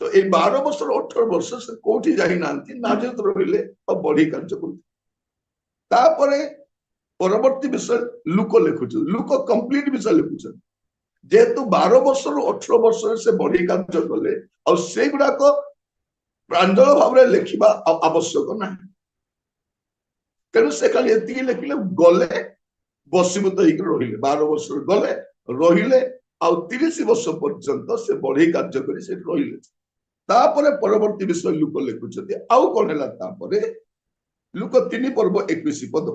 ତ ଏଇ 12 ବର୍ଷରୁ 18 ବର୍ଷ ସେ କୋଉଠି ଯାଇନାହାନ୍ତି, ନାଜରିତ ରହିଲେ ଆଉ ବଢେଇ କାର୍ଯ୍ୟ କରୁଥିଲେ। ତାପରେ ପରବର୍ତ୍ତୀ ବିଷୟ ଲୂକ ଲେଖୁଛନ୍ତି। ଲୂକ କମ୍ପ୍ଲିଟ ବିଷୟ ଲେଖୁଛନ୍ତି। ଯେହେତୁ 12 ବର୍ଷରୁ 18 ବର୍ଷରେ ସେ ବଢେଇ କାର୍ଯ୍ୟ କଲେ ଆଉ ସେଇଗୁଡାକ ପ୍ରାଞ୍ଜଳ ଭାବରେ ଲେଖିବା ଆବଶ୍ୟକ ନାହିଁ। ତେଣୁ ସେ ଖାଲି ଏତିକି ଲେଖିଲେ, ଗଲେ ବଶୀଭୂତ ହେଇକି ରହିଲେ, 12 ବର୍ଷରେ ଗଲେ ରହିଲେ, ଆଉ 30 ବର୍ଷ ପର୍ଯ୍ୟନ୍ତ ସେ ବଢେଇ କାର୍ଯ୍ୟ କରି ସେଠି ରହିଲେ। ତାପରେ ପରବର୍ତ୍ତୀ ବିଷୟ ଲୂକ ଲେଖୁଛନ୍ତି। ଆଉ କଣ ହେଲା ତାପରେ? ଲୂକ 3 ପର୍ବ 21 ପଦ।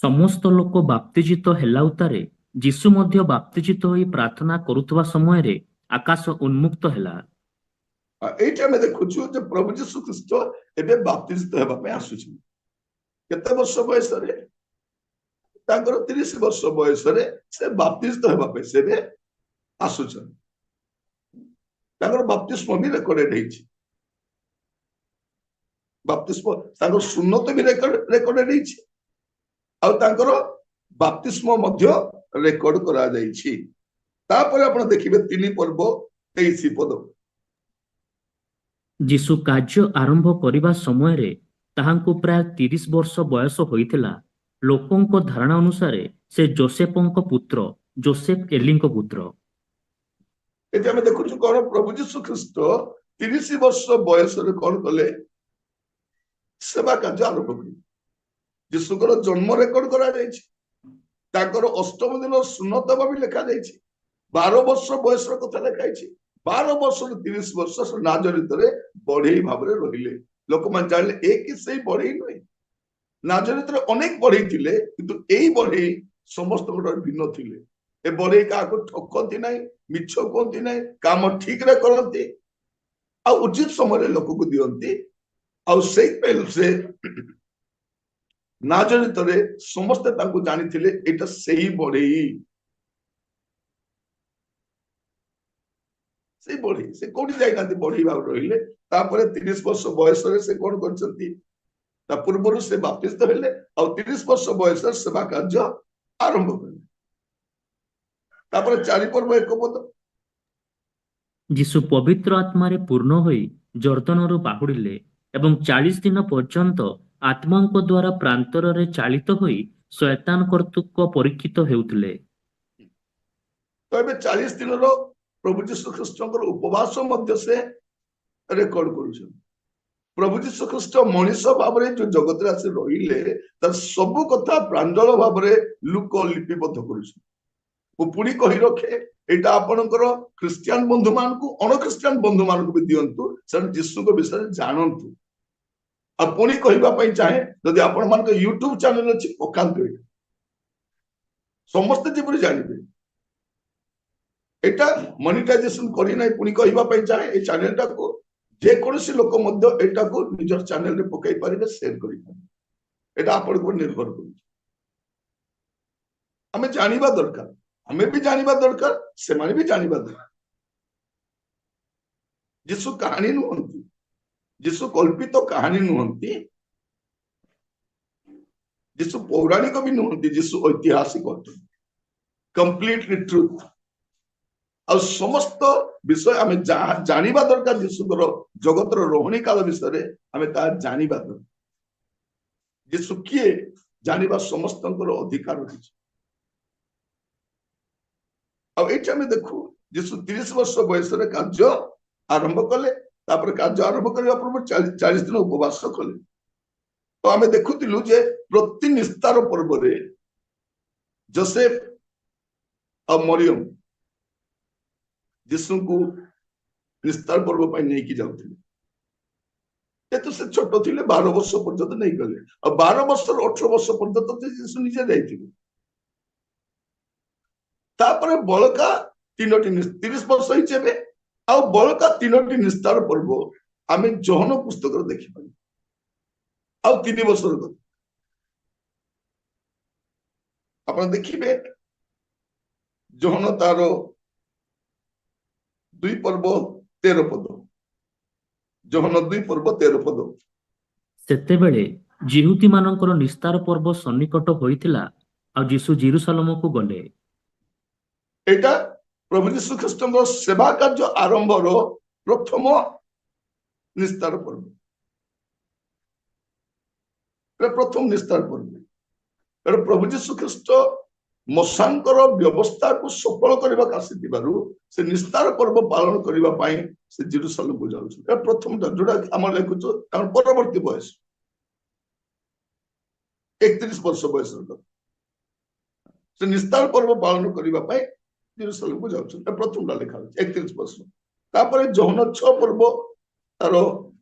ସମସ୍ତ ଲୋକ ବାପ୍ତିଜିତ ହେଲା ଉତ୍ତାରେ ଯୀଶୁ ମଧ୍ୟ ବାପ୍ତିଜିତ ହୋଇ ପ୍ରାର୍ଥନା କରୁଥିବା ସମୟରେ ଆକାଶ ଉନ୍ମୁକ୍ତ ହେଲା। ଏଇଠି ଆମେ ଦେଖୁଛୁ ଯେ ପ୍ରଭୁ ଯୀଶୁ ଖ୍ରୀଷ୍ଟ ଏବେ ବାପ୍ତିଜିତ ହେବା ପାଇଁ ଆସୁଛନ୍ତି। କେତେ ବର୍ଷ ବୟସରେ? ତାଙ୍କର 30 ବର୍ଷ ବୟସରେ ସେ ବାପ୍ତିଜିତ ହେବା ପାଇଁ ସେ ଏବେ ଆସୁଛନ୍ତି। ତାଙ୍କର ବାପ୍ତିସ୍ମ ବି ରେକର୍ଡେଡ ହେଇଛି, ବାପ୍ତିସ୍ମ ତାଙ୍କର ସୁନ୍ନତ ବି ରେକର୍ଡେଡ ହେଇଛି, ଆଉ ତାଙ୍କର ବାପ୍ତିସ୍ମ ମଧ୍ୟ ରେକର୍ଡ କରାଯାଇଛି। ତାପରେ ଆପଣ ଦେଖିବେ 3 ପର୍ବ 23 ପଦ। ଯୀଶୁ କାର୍ଯ୍ୟ ଆରମ୍ଭ କରିବା ସମୟରେ ତାହାଙ୍କୁ ପ୍ରାୟ 30 ବର୍ଷ ବୟସ ହୋଇଥିଲା। ଲୋକଙ୍କ ଧାରଣା ଅନୁସାରେ ସେ ଯୋସେଫଙ୍କ ପୁତ୍ର, ଯୋସେଫ ଏଲିଙ୍କ ପୁତ୍ର। ଏଠି ଆମେ ଦେଖୁଛୁ କଣ, ପ୍ରଭୁ ଯୀଶୁ ଖ୍ରୀଷ୍ଟ 30 ବର୍ଷ ବୟସରେ କଣ କଲେ? ସେବା କାର୍ଯ୍ୟ ଆରମ୍ଭ କଲେ। ଯୀଶୁଙ୍କର ଜନ୍ମ ରେକର୍ଡ କରାଯାଇଛି, ତାଙ୍କର ଅଷ୍ଟମ ଦିନ ସୁନ୍ନତ ବି ଲେଖାଯାଇଛି, 12 ବର୍ଷ ବୟସର କଥା ଲେଖା ହେଇଛି। 12 ବର୍ଷରୁ 30 ବର୍ଷ ସେ ନାଜରିତରେ ବଢେଇ ଭାବରେ ରହିଲେ। ଲୋକମାନେ ଜାଣିଲେ ଏ କି ସେଇ ବଢେଇ ନୁହେଁ। ନାଜରିତରେ ଅନେକ ବଢେଇ ଥିଲେ, କିନ୍ତୁ ଏଇ ବଢେଇ ସମସ୍ତଙ୍କ ଠାରୁ ଭିନ୍ନ ଥିଲେ। ଏ ବଢେଇ କାହାକୁ ଠକନ୍ତି ନାହିଁ, ମିଛ କୁହନ୍ତି ନାହିଁ, କାମ ଠିକରେ କରନ୍ତି, ଆଉ ଉଚିତ ସମୟରେ ଲୋକକୁ ଦିଅନ୍ତି। ଆଉ ସେଇଥିପାଇଁ ସେ ନାଜରିତରେ ସମସ୍ତେ ତାଙ୍କୁ ଜାଣିଥିଲେ ଏଇଟା ସେଇ ବଢେଇ, ସେଇ ବଢେଇ। ସେ କୋଉଠି ଯାଇନାହାନ୍ତି, ବଢେଇ ଭାବରେ ରହିଲେ। ତାପରେ 30 ବର୍ଷ ବୟସରେ ସେ କଣ କରିଛନ୍ତି? ତା ପୂର୍ବରୁ ସେ ବାପ୍ତିସ୍ତ ହେଲେ, ଆଉ 30 ବର୍ଷ ବୟସରେ ସେବା କାର୍ଯ୍ୟ ଆରମ୍ଭ କଲେ। ତାପରେ 4 ପର୍ବ 1 ପଦ। ଯୀଶୁ ପବିତ୍ର ଆତ୍ମାରେ ପୂର୍ଣ୍ଣ ହୋଇ ଯର୍ଦ୍ଦନରୁ ବାହୁଡ଼ିଲେ ଏବଂ 40 ଦିନ ପର୍ଯ୍ୟନ୍ତ ଆତ୍ମାଙ୍କ ଦ୍ୱାରା ପ୍ରାନ୍ତରରେ ଚାଳିତ ହୋଇ ଶୟତାନ କର୍ତ୍ତୃକ ପରୀକ୍ଷିତ ହେଉଥିଲେ। ତ ଏବେ 40 ଦିନର ପ୍ରଭୁ ଯୀଶୁ ଖ୍ରୀଷ୍ଟଙ୍କର ଉପବାସ ମଧ୍ୟ ସେ ରେକର୍ଡ କରୁଛନ୍ତି। ପ୍ରଭୁ ଯୀଶୁ ଖ୍ରୀଷ୍ଟ ମଣିଷ ଭାବରେ ଯୋଉ ଜଗତରେ ଆସି ରହିଲେ, ତାର ସବୁ କଥା ପ୍ରାଞ୍ଜଳ ଭାବରେ ଲୂକ ଲିପିବଦ୍ଧ କରୁଛନ୍ତି। ମୁଁ ପୁଣି କହି ରଖେ, ଏଇଟା ଆପଣଙ୍କର ଖ୍ରୀଷ୍ଟିଆନ ବନ୍ଧୁ ମାନଙ୍କୁ, ଅଣ ଖ୍ରୀଷ୍ଟିଆନ ବନ୍ଧୁ ମାନଙ୍କୁ ବି ଦିଅନ୍ତୁ, ସେମାନେ ଯୀଶୁଙ୍କ ବିଷୟରେ ଜାଣନ୍ତୁ। ଆଉ ପୁଣି କହିବା ପାଇଁ ଚାହେଁ, ଯଦି ଆପଣ ମାନଙ୍କ ୟୁଟ୍ୟୁବ ଚ୍ୟାନେଲ ଅଛି, ପକାନ୍ତୁ, ଏଇଟା ସମସ୍ତେ ଯେପରି ଜାଣିବେ। ଏଇଟା ମନିଟାଇଜେସନ କରିନାହିଁ, ପୁଣି କହିବା ପାଇଁ ଚାହେଁ, ଏଇ ଚ୍ୟାନେଲଟାକୁ ଯେକୌଣସି ଲୋକ ମଧ୍ୟ ଏଇଟାକୁ ନିଜର ଚ୍ୟାନେଲରେ ପକାଇ ପାରିବେ, ସେୟାର କରିପାରିବେ। ଏଇଟା ଆପଣଙ୍କ ଉପରେ ନିର୍ଭର କରୁଛି। ଆମେ ଜାଣିବା ଦରକାର, ଆମେ ବି ଜାଣିବା ଦରକାର, ସେମାନେ ବି ଜାଣିବା ଦରକାର। ଯୀଶୁ କାହାଣୀ ନୁହନ୍ତି, ଯୀଶୁ କଳ୍ପିତ କାହାଣୀ ନୁହନ୍ତି, ଯୀଶୁ ପୌରାଣିକ ବି ନୁହନ୍ତି, ଯୀଶୁ ଐତିହାସିକ ଅଟନ୍ତି, କମ୍ପ୍ଲିଟଲି ଟ୍ରୁଥ। ଆଉ ସମସ୍ତ ବିଷୟ ଆମେ ଯାହା ଜାଣିବା ଦରକାର ଯୀଶୁଙ୍କର ଜଗତର ରହଣି କାଳ ବିଷୟରେ ଆମେ ତାହା ଜାଣିବା ଦରକାର। ଯୀଶୁ କିଏ ଜାଣିବା ସମସ୍ତଙ୍କର ଅଧିକାର ରହିଛି। ଆଉ ଏଇଠି ଆମେ ଦେଖୁ ଯୀଶୁ 30 ବର୍ଷ ବୟସରେ କାର୍ଯ୍ୟ ଆରମ୍ଭ କଲେ। ତାପରେ କାର୍ଯ୍ୟ ଆରମ୍ଭ କରିବା ପୂର୍ବରୁ 40 ଦିନ ଉପବାସ କଲେ। ତ ଆମେ ଦେଖୁଥିଲୁ ଯେ ପ୍ରତି ନିସ୍ତାର ପର୍ବରେ ଯୋସେଫ ଆଉ ମରିୟମ ଯୀଶୁଙ୍କୁ ନିସ୍ତାର ପର୍ବ ପାଇଁ ନେଇକି ଯାଉଥିଲେ। ଯେହେତୁ ସେ ଛୋଟ ଥିଲେ, 12 ବର୍ଷ ପର୍ଯ୍ୟନ୍ତ ନେଇଗଲେ, ଆଉ 12 ବର୍ଷରୁ 18 ବର୍ଷ ପର୍ଯ୍ୟନ୍ତ ସେ ଯୀଶୁ ନିଜେ ଯାଇଥିଲେ। ତାପରେ ବଳକା 3ଟି 30 ବର୍ଷ ହେଇଛି ଏବେ, ଆଉ ବଳକା 3ଟି ନିସ୍ତାର ପର୍ବ ଆମେ ଯୋହନ ପୁସ୍ତକରେ ଦେଖିପାରିବା। ଆଉ 3 ବର୍ଷର କଥା ଆପଣ ଦେଖିବେ, ଯୋହନ ତାର 2 ପର୍ବ 13 ପଦ, ଯୋହନ 2 ପର୍ବ 13 ପଦ। ସେତେବେଳେ ଯିହୁଦୀ ମାନଙ୍କର ନିସ୍ତାର ପର୍ବ ସନ୍ନିକଟ ହୋଇଥିଲା, ଆଉ ଯୀଶୁ ଯିରୂଶାଲମକୁ ଗଲେ। ଏଇଟା ପ୍ରଭୁ ଯୀଶୁ ଖ୍ରୀଷ୍ଟଙ୍କର ସେବା କାର୍ଯ୍ୟ ଆରମ୍ଭର ପ୍ରଥମ ନିସ୍ତାର ପର୍ବ। ଏଇଟା ପ୍ରଥମ ନିସ୍ତାର ପର୍ବ। ଏଇଟା ପ୍ରଭୁ ଯୀଶୁ ଖ୍ରୀଷ୍ଟ ମୋଶାଙ୍କର ବ୍ୟବସ୍ଥାକୁ ସଫଳ କରିବାକୁ ଆସିଥିବାରୁ ସେ ନିସ୍ତାର ପର୍ବ ପାଳନ କରିବା ପାଇଁ ସେ ଜେରୁସାଲେମକୁ ଯାଉଛନ୍ତି। ଏଇଟା ପ୍ରଥମଟା ଯୋଉଟା ଆମର ଲେଖୁଛୁ ତାଙ୍କର ପରବର୍ତ୍ତୀ ବୟସ 31 ବର୍ଷ ବୟସର କଥା। ସେ ନିସ୍ତାର ପର୍ବ ପାଳନ କରିବା ପାଇଁ ଜେରୁସାଲେମକୁ ଯାଉଛନ୍ତି। ଏଇଟା ପ୍ରଥମଟା ଲେଖା ହଉଛି 31 ବର୍ଷ। ତାପରେ ଯୋହନ 6 ପର୍ବ ତାର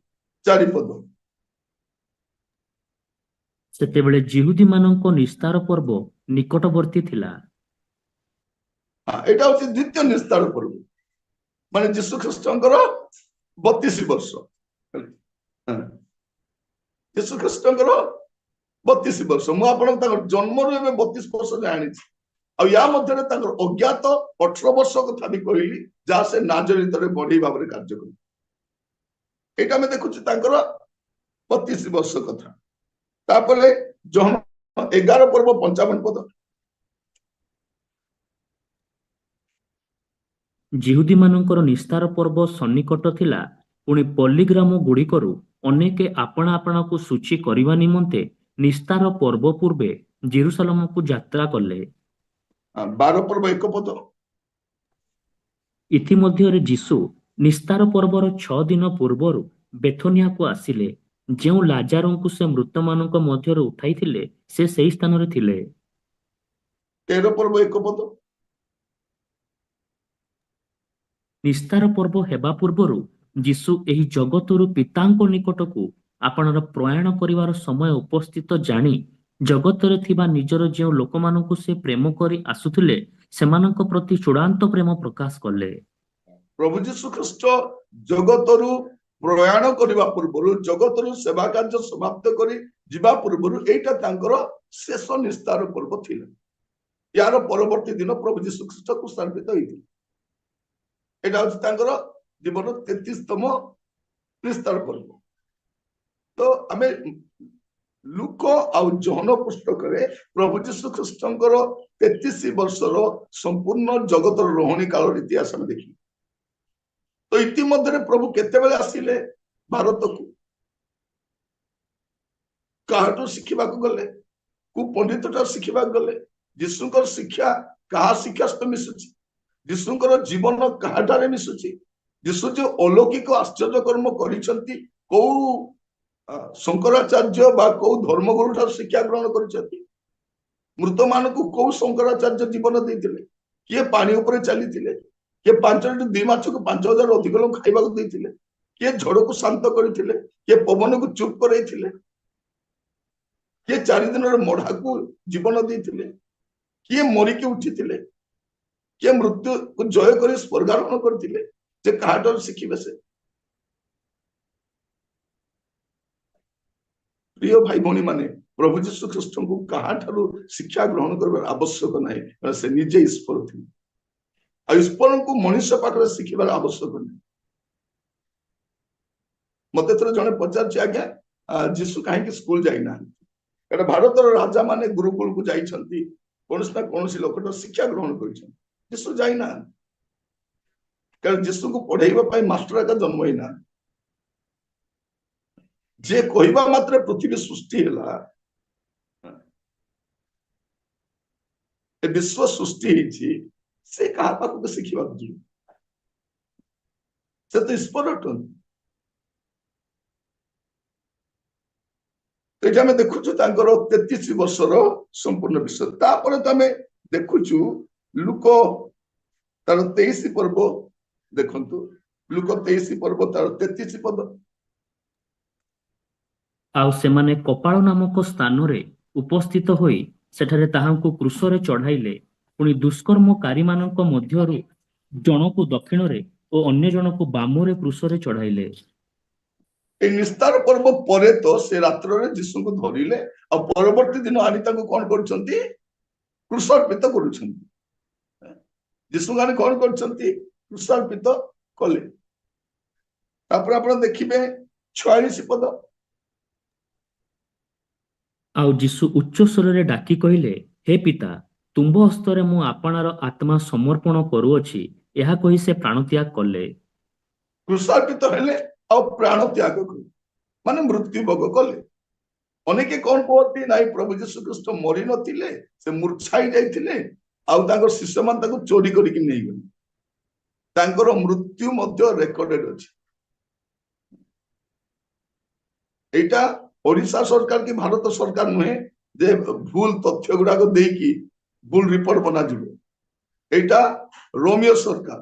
4 ପଦ। ସେତେବେଳେ ଯିହୁଦୀମାନଙ୍କ ନିସ୍ତାର ପର୍ବ ନିକଟବର୍ତ୍ତୀ ଥିଲା। ଏଇଟା ହଉଛି ଦ୍ୱିତୀୟ ନିସ୍ତାର ପର୍ବ, ମାନେ ଯୀଶୁ ଖ୍ରୀଷ୍ଟଙ୍କର 32 ବର୍ଷ। ଯୀଶୁ ଖ୍ରୀଷ୍ଟଙ୍କର 32 ବର୍ଷ। ମୁଁ ଆପଣଙ୍କୁ ତାଙ୍କର ଜନ୍ମରୁ ଏବେ 32 ବର୍ଷ ଜାଣିଛି। ଆଉ ୟା ମଧ୍ୟରେ ତାଙ୍କର ଅଜ୍ଞାତ 18 ବର୍ଷ କଥା ବି କହିଲି, ଯାହା ସେ ନାଜରିତରେ ବଢେଇ ଭାବରେ କାର୍ଯ୍ୟ କଲେ। ଏଇଟା ଆମେ ଦେଖୁଛୁ ତାଙ୍କର 32 ବର୍ଷ କଥା। ତାପରେ ଯୋହନ 11 ପର୍ବ 55 ପଦ। ଯିହୁଦୀମାନଙ୍କର ନିସ୍ତାର ପର୍ବ ସନ୍ନିକଟ ଥିଲା। ପୁଣି ପଲ୍ଲୀଗ୍ରାମ ଗୁଡ଼ିକରୁ ଅନେକେ ଆପଣା ଆପଣାକୁ ଶୁଚି କରିବା ନିମନ୍ତେ ନିସ୍ତାର ପର୍ବ ପୂର୍ବେ ଜେରୁସାଲେମକୁ ଯାତ୍ରା କଲେ। 12 ପର୍ବ 1 ପଦ। ଇତିମଧ୍ୟରେ ଯୀଶୁ ନିସ୍ତାର ପର୍ବର 6 ଦିନ ପୂର୍ବରୁ ବେଥନିଆକୁ ଆସିଲେ। ଯେଉଁ ଲାଜାରଙ୍କୁ ସେ ମୃତମାନଙ୍କ ମଧ୍ୟରୁ ଉଠାଇଥିଲେ ସେ ସେହି ସ୍ଥାନରେ ଥିଲେ। 13 ପର୍ବ 1 ପଦ। ନିସ୍ତାର ପର୍ବ ହେବା ପୂର୍ବରୁ ଯୀଶୁ ଏହି ଜଗତରୁ ପିତାଙ୍କ ନିକଟକୁ ଆପଣର ପ୍ରୟାଣ କରିବାର ସମୟ ଉପସ୍ଥିତ ଜାଣି ଜଗତରେ ଥିବା ନିଜର ଯେଉଁ ଲୋକମାନଙ୍କୁ ସେ ପ୍ରେମ କରି ଆସୁଥିଲେ ସେମାନଙ୍କ ପ୍ରତି ଚୂଡ଼ାନ୍ତ ପ୍ରେମ ପ୍ରକାଶ କଲେ। ପ୍ରଭୁ ଯୀଶୁ ଖ୍ରୀଷ୍ଟ ଜଗତରୁ ପ୍ରୟାଣ କରିବା ପୂର୍ବରୁ, ଜଗତରୁ ସେବା କାର୍ଯ୍ୟ ସମାପ୍ତ କରି ଯିବା ପୂର୍ବରୁ ଏଇଟା ତାଙ୍କର ଶେଷ ନିସ୍ତାର ପର୍ବ ଥିଲା। ୟାର ପରବର୍ତ୍ତୀ ଦିନ ପ୍ରଭୁ ଯୀଶୁ ଖ୍ରୀଷ୍ଟ କ୍ରୁଶାର୍ପିତ ହେଇଥିଲେ। ଏଇଟା ହଉଛି ତାଙ୍କର ଜୀବନ 33ତମ ନିସ୍ତାର ପର୍ବ। ତ ଆମେ ଲୂକ ଆଉ ଯୋହନ ପୁସ୍ତକରେ ପ୍ରଭୁ ଯୀଶୁ ଖ୍ରୀଷ୍ଟଙ୍କର 33 ବର୍ଷର ସମ୍ପୂର୍ଣ୍ଣ ଜଗତର ରହଣି କାଳର ଇତିହାସ ଆମେ ଦେଖିଲୁ। ତ ଇତିମଧ୍ୟରେ ପ୍ରଭୁ କେତେବେଳେ ଆସିଲେ ଭାରତକୁ, କାହାଠୁ ଶିଖିବାକୁ ଗଲେ, କୋଉ ପଣ୍ଡିତ ଠାରୁ ଶିଖିବାକୁ ଗଲେ? ଯୀଶୁଙ୍କର ଶିକ୍ଷା କାହା ଶିକ୍ଷା ସହିତ ମିଶୁଛି? ଯୀଶୁଙ୍କର ଜୀବନ କାହାଠାରେ ମିଶୁଛି? ଯୀଶୁ ଯୋଉ ଅଲୌକିକ ଆଶ୍ଚର୍ଯ୍ୟ କର୍ମ କରିଛନ୍ତି କୋଉ ଶଙ୍କରାଚାର୍ଯ୍ୟ ବା କୋଉ ଧର୍ମଗୁରୁ ଠାରୁ ଶିକ୍ଷା ଗ୍ରହଣ କରିଛନ୍ତି? ମୃତମାନଙ୍କୁ କୋଉ ଶଙ୍କରାଚାର୍ଯ୍ୟ ଜୀବନ ଦେଇଥିଲେ? କିଏ ପାଣି ଉପରେ ଚାଲିଥିଲେ? କିଏ 5 2 ମାଛକୁ 5000 ଅଧିକ ଲୋକ ଖାଇବାକୁ ଦେଇଥିଲେ? କିଏ ଝଡ଼କୁ ଶାନ୍ତ କରିଥିଲେ? କିଏ ପବନକୁ ଚୁପ୍ କରେଇଥିଲେ? କିଏ 4 ଦିନର ମଢାକୁ ଜୀବନ ଦେଇଥିଲେ? କିଏ ମରିକି ଉଠିଥିଲେ? କିଏ ମୃତ୍ୟୁକୁ ଜୟ କରି ସ୍ୱର୍ଗାରୋହଣ କରିଥିଲେ? ଯେ କାହାଠାରୁ ଶିଖିବେ ସେ? ପ୍ରିୟ ଭାଇ ଭଉଣୀ ମାନେ, ପ୍ରଭୁ ଯୀଶୁ ଖ୍ରୀଷ୍ଟଙ୍କୁ କାହାଠାରୁ ଶିକ୍ଷା ଗ୍ରହଣ କରିବାର ଆବଶ୍ୟକ ନାହିଁ, କାରଣ ସେ ନିଜେ ଈଶ୍ୱର ଥିଲେ। ଆଉ ଈଶ୍ୱରଙ୍କୁ ମଣିଷ ପାଖରେ ଶିଖିବାର ଆବଶ୍ୟକ ନାହିଁ। ମତେ ଥରେ ଜଣେ ପଚାରୁଛି, ଆଜ୍ଞା ଯୀଶୁ କାହିଁକି ସ୍କୁଲ ଯାଇନାହାନ୍ତି? କାରଣ ଭାରତର ରାଜା ମାନେ ଗୁରୁକୁଳକୁ ଯାଇଛନ୍ତି, କୌଣସି ନା କୌଣସି ଲୋକଟା ଶିକ୍ଷା ଗ୍ରହଣ କରିଛନ୍ତି। ଯୀଶୁ ଯାଇନାହାନ୍ତି, କାରଣ ଯୀଶୁଙ୍କୁ ପଢେଇବା ପାଇଁ ମାଷ୍ଟର ଏକା ଜନ୍ମ ହେଇନାହାନ୍ତି। ଯିଏ କହିବା ମାତ୍ରେ ପୃଥିବୀ ସୃଷ୍ଟି ହେଲା, ଏ ବିଶ୍ୱ ସୃଷ୍ଟି ହେଇଛି, ସେ କାହା ପାଖକୁ ଶିଖିବାକୁ ଯିବ? ସେ ତ ଈଶ୍ୱର ଅଟନ୍ତି। ଏଇଠି ଆମେ ଦେଖୁଛୁ ତାଙ୍କର 33 ବର୍ଷର ସମ୍ପୂର୍ଣ୍ଣ ବିଷୟ। ତାପରେ ତ ଆମେ ଦେଖୁଛୁ ଲୂକ ତାର 23 ପର୍ବ ଦେଖନ୍ତୁ, ଲୂକ 23 ପର୍ବ ତାର 33 ପଦ। ଆଉ ସେମାନେ କପାଳ ନାମକ ସ୍ଥାନରେ ଉପସ୍ଥିତ ହୋଇ ସେଠାରେ ତାହାଙ୍କୁ କ୍ରୁଶରେ ଚଢାଇଲେ। ପୁଣି ଦୁଷ୍କର୍ମକାରୀମାନଙ୍କ ମଧ୍ୟରୁ ଜଣକୁ ଦକ୍ଷିଣରେ ଓ ଅନ୍ୟ ଜଣକୁ ବାମରେ କ୍ରୁଶରେ ଚଢାଇଲେ। ଏଇ ନିସ୍ତାର ପର୍ବ ପରେ ତ ସେ ରାତ୍ରରେ ଯୀଶୁଙ୍କୁ ଧରିଲେ, ଆଉ ପରବର୍ତ୍ତୀ ଦିନ ଆଣି ତାଙ୍କୁ କଣ କରୁଛନ୍ତି? କ୍ରୁଶାର୍ପିତ କରୁଛନ୍ତି। ଯୀଶୁଙ୍କୁ ଆଣି କଣ କରୁଛନ୍ତି? କ୍ରୁଶାର୍ପିତ କଲେ। ତାପରେ ଆପଣ ଦେଖିବେ 46 ପଦ। ଆଉ ଯୀଶୁ ଉଚ୍ଚ ସ୍ୱରରେ ଡାକି କହିଲେ, ହେ ପିତା, ତୁମ୍ଭ ହସ୍ତରେ ମୁଁ ଆପଣାର ଆତ୍ମା ସମର୍ପଣ କରୁଅଛି। ଏହା କହି ସେ ପ୍ରାଣତ୍ୟାଗ କଲେ। କ୍ରୁଶାର୍ପିତ ହେଲେ ଆଉ ପ୍ରାଣ ତ୍ୟାଗ କଲେ, ମାନେ ମୃତ୍ୟୁ ଭୋଗ କଲେ। ଅନେକେ କଣ କୁହନ୍ତି, ନାଇଁ, ପ୍ରଭୁ ଯୀଶୁ ଖ୍ରୀଷ୍ଟ ମରି ନଥିଲେ, ସେ ମୂର୍ଚ୍ଛା ହେଇ ଯାଇଥିଲେ ଆଉ ତାଙ୍କର ଶିଷ୍ୟମାନେ ତାକୁ ଚୋରି କରିକି ନେଇଗଲେ। ତାଙ୍କର ମୃତ୍ୟୁ ମଧ୍ୟ ରେକର୍ଡେଡ ଅଛି। ଏଇଟା ଓଡିଶା ସରକାର କି ଭାରତ ସରକାର ନୁହେଁ ଯେ ଭୁଲ ତଥ୍ୟ ଗୁଡାକ ଦେଇକି ଭୁଲ ରିପୋର୍ଟ ବନାଯିବ। ଏଇଟା ରୋମିଓ ସରକାର,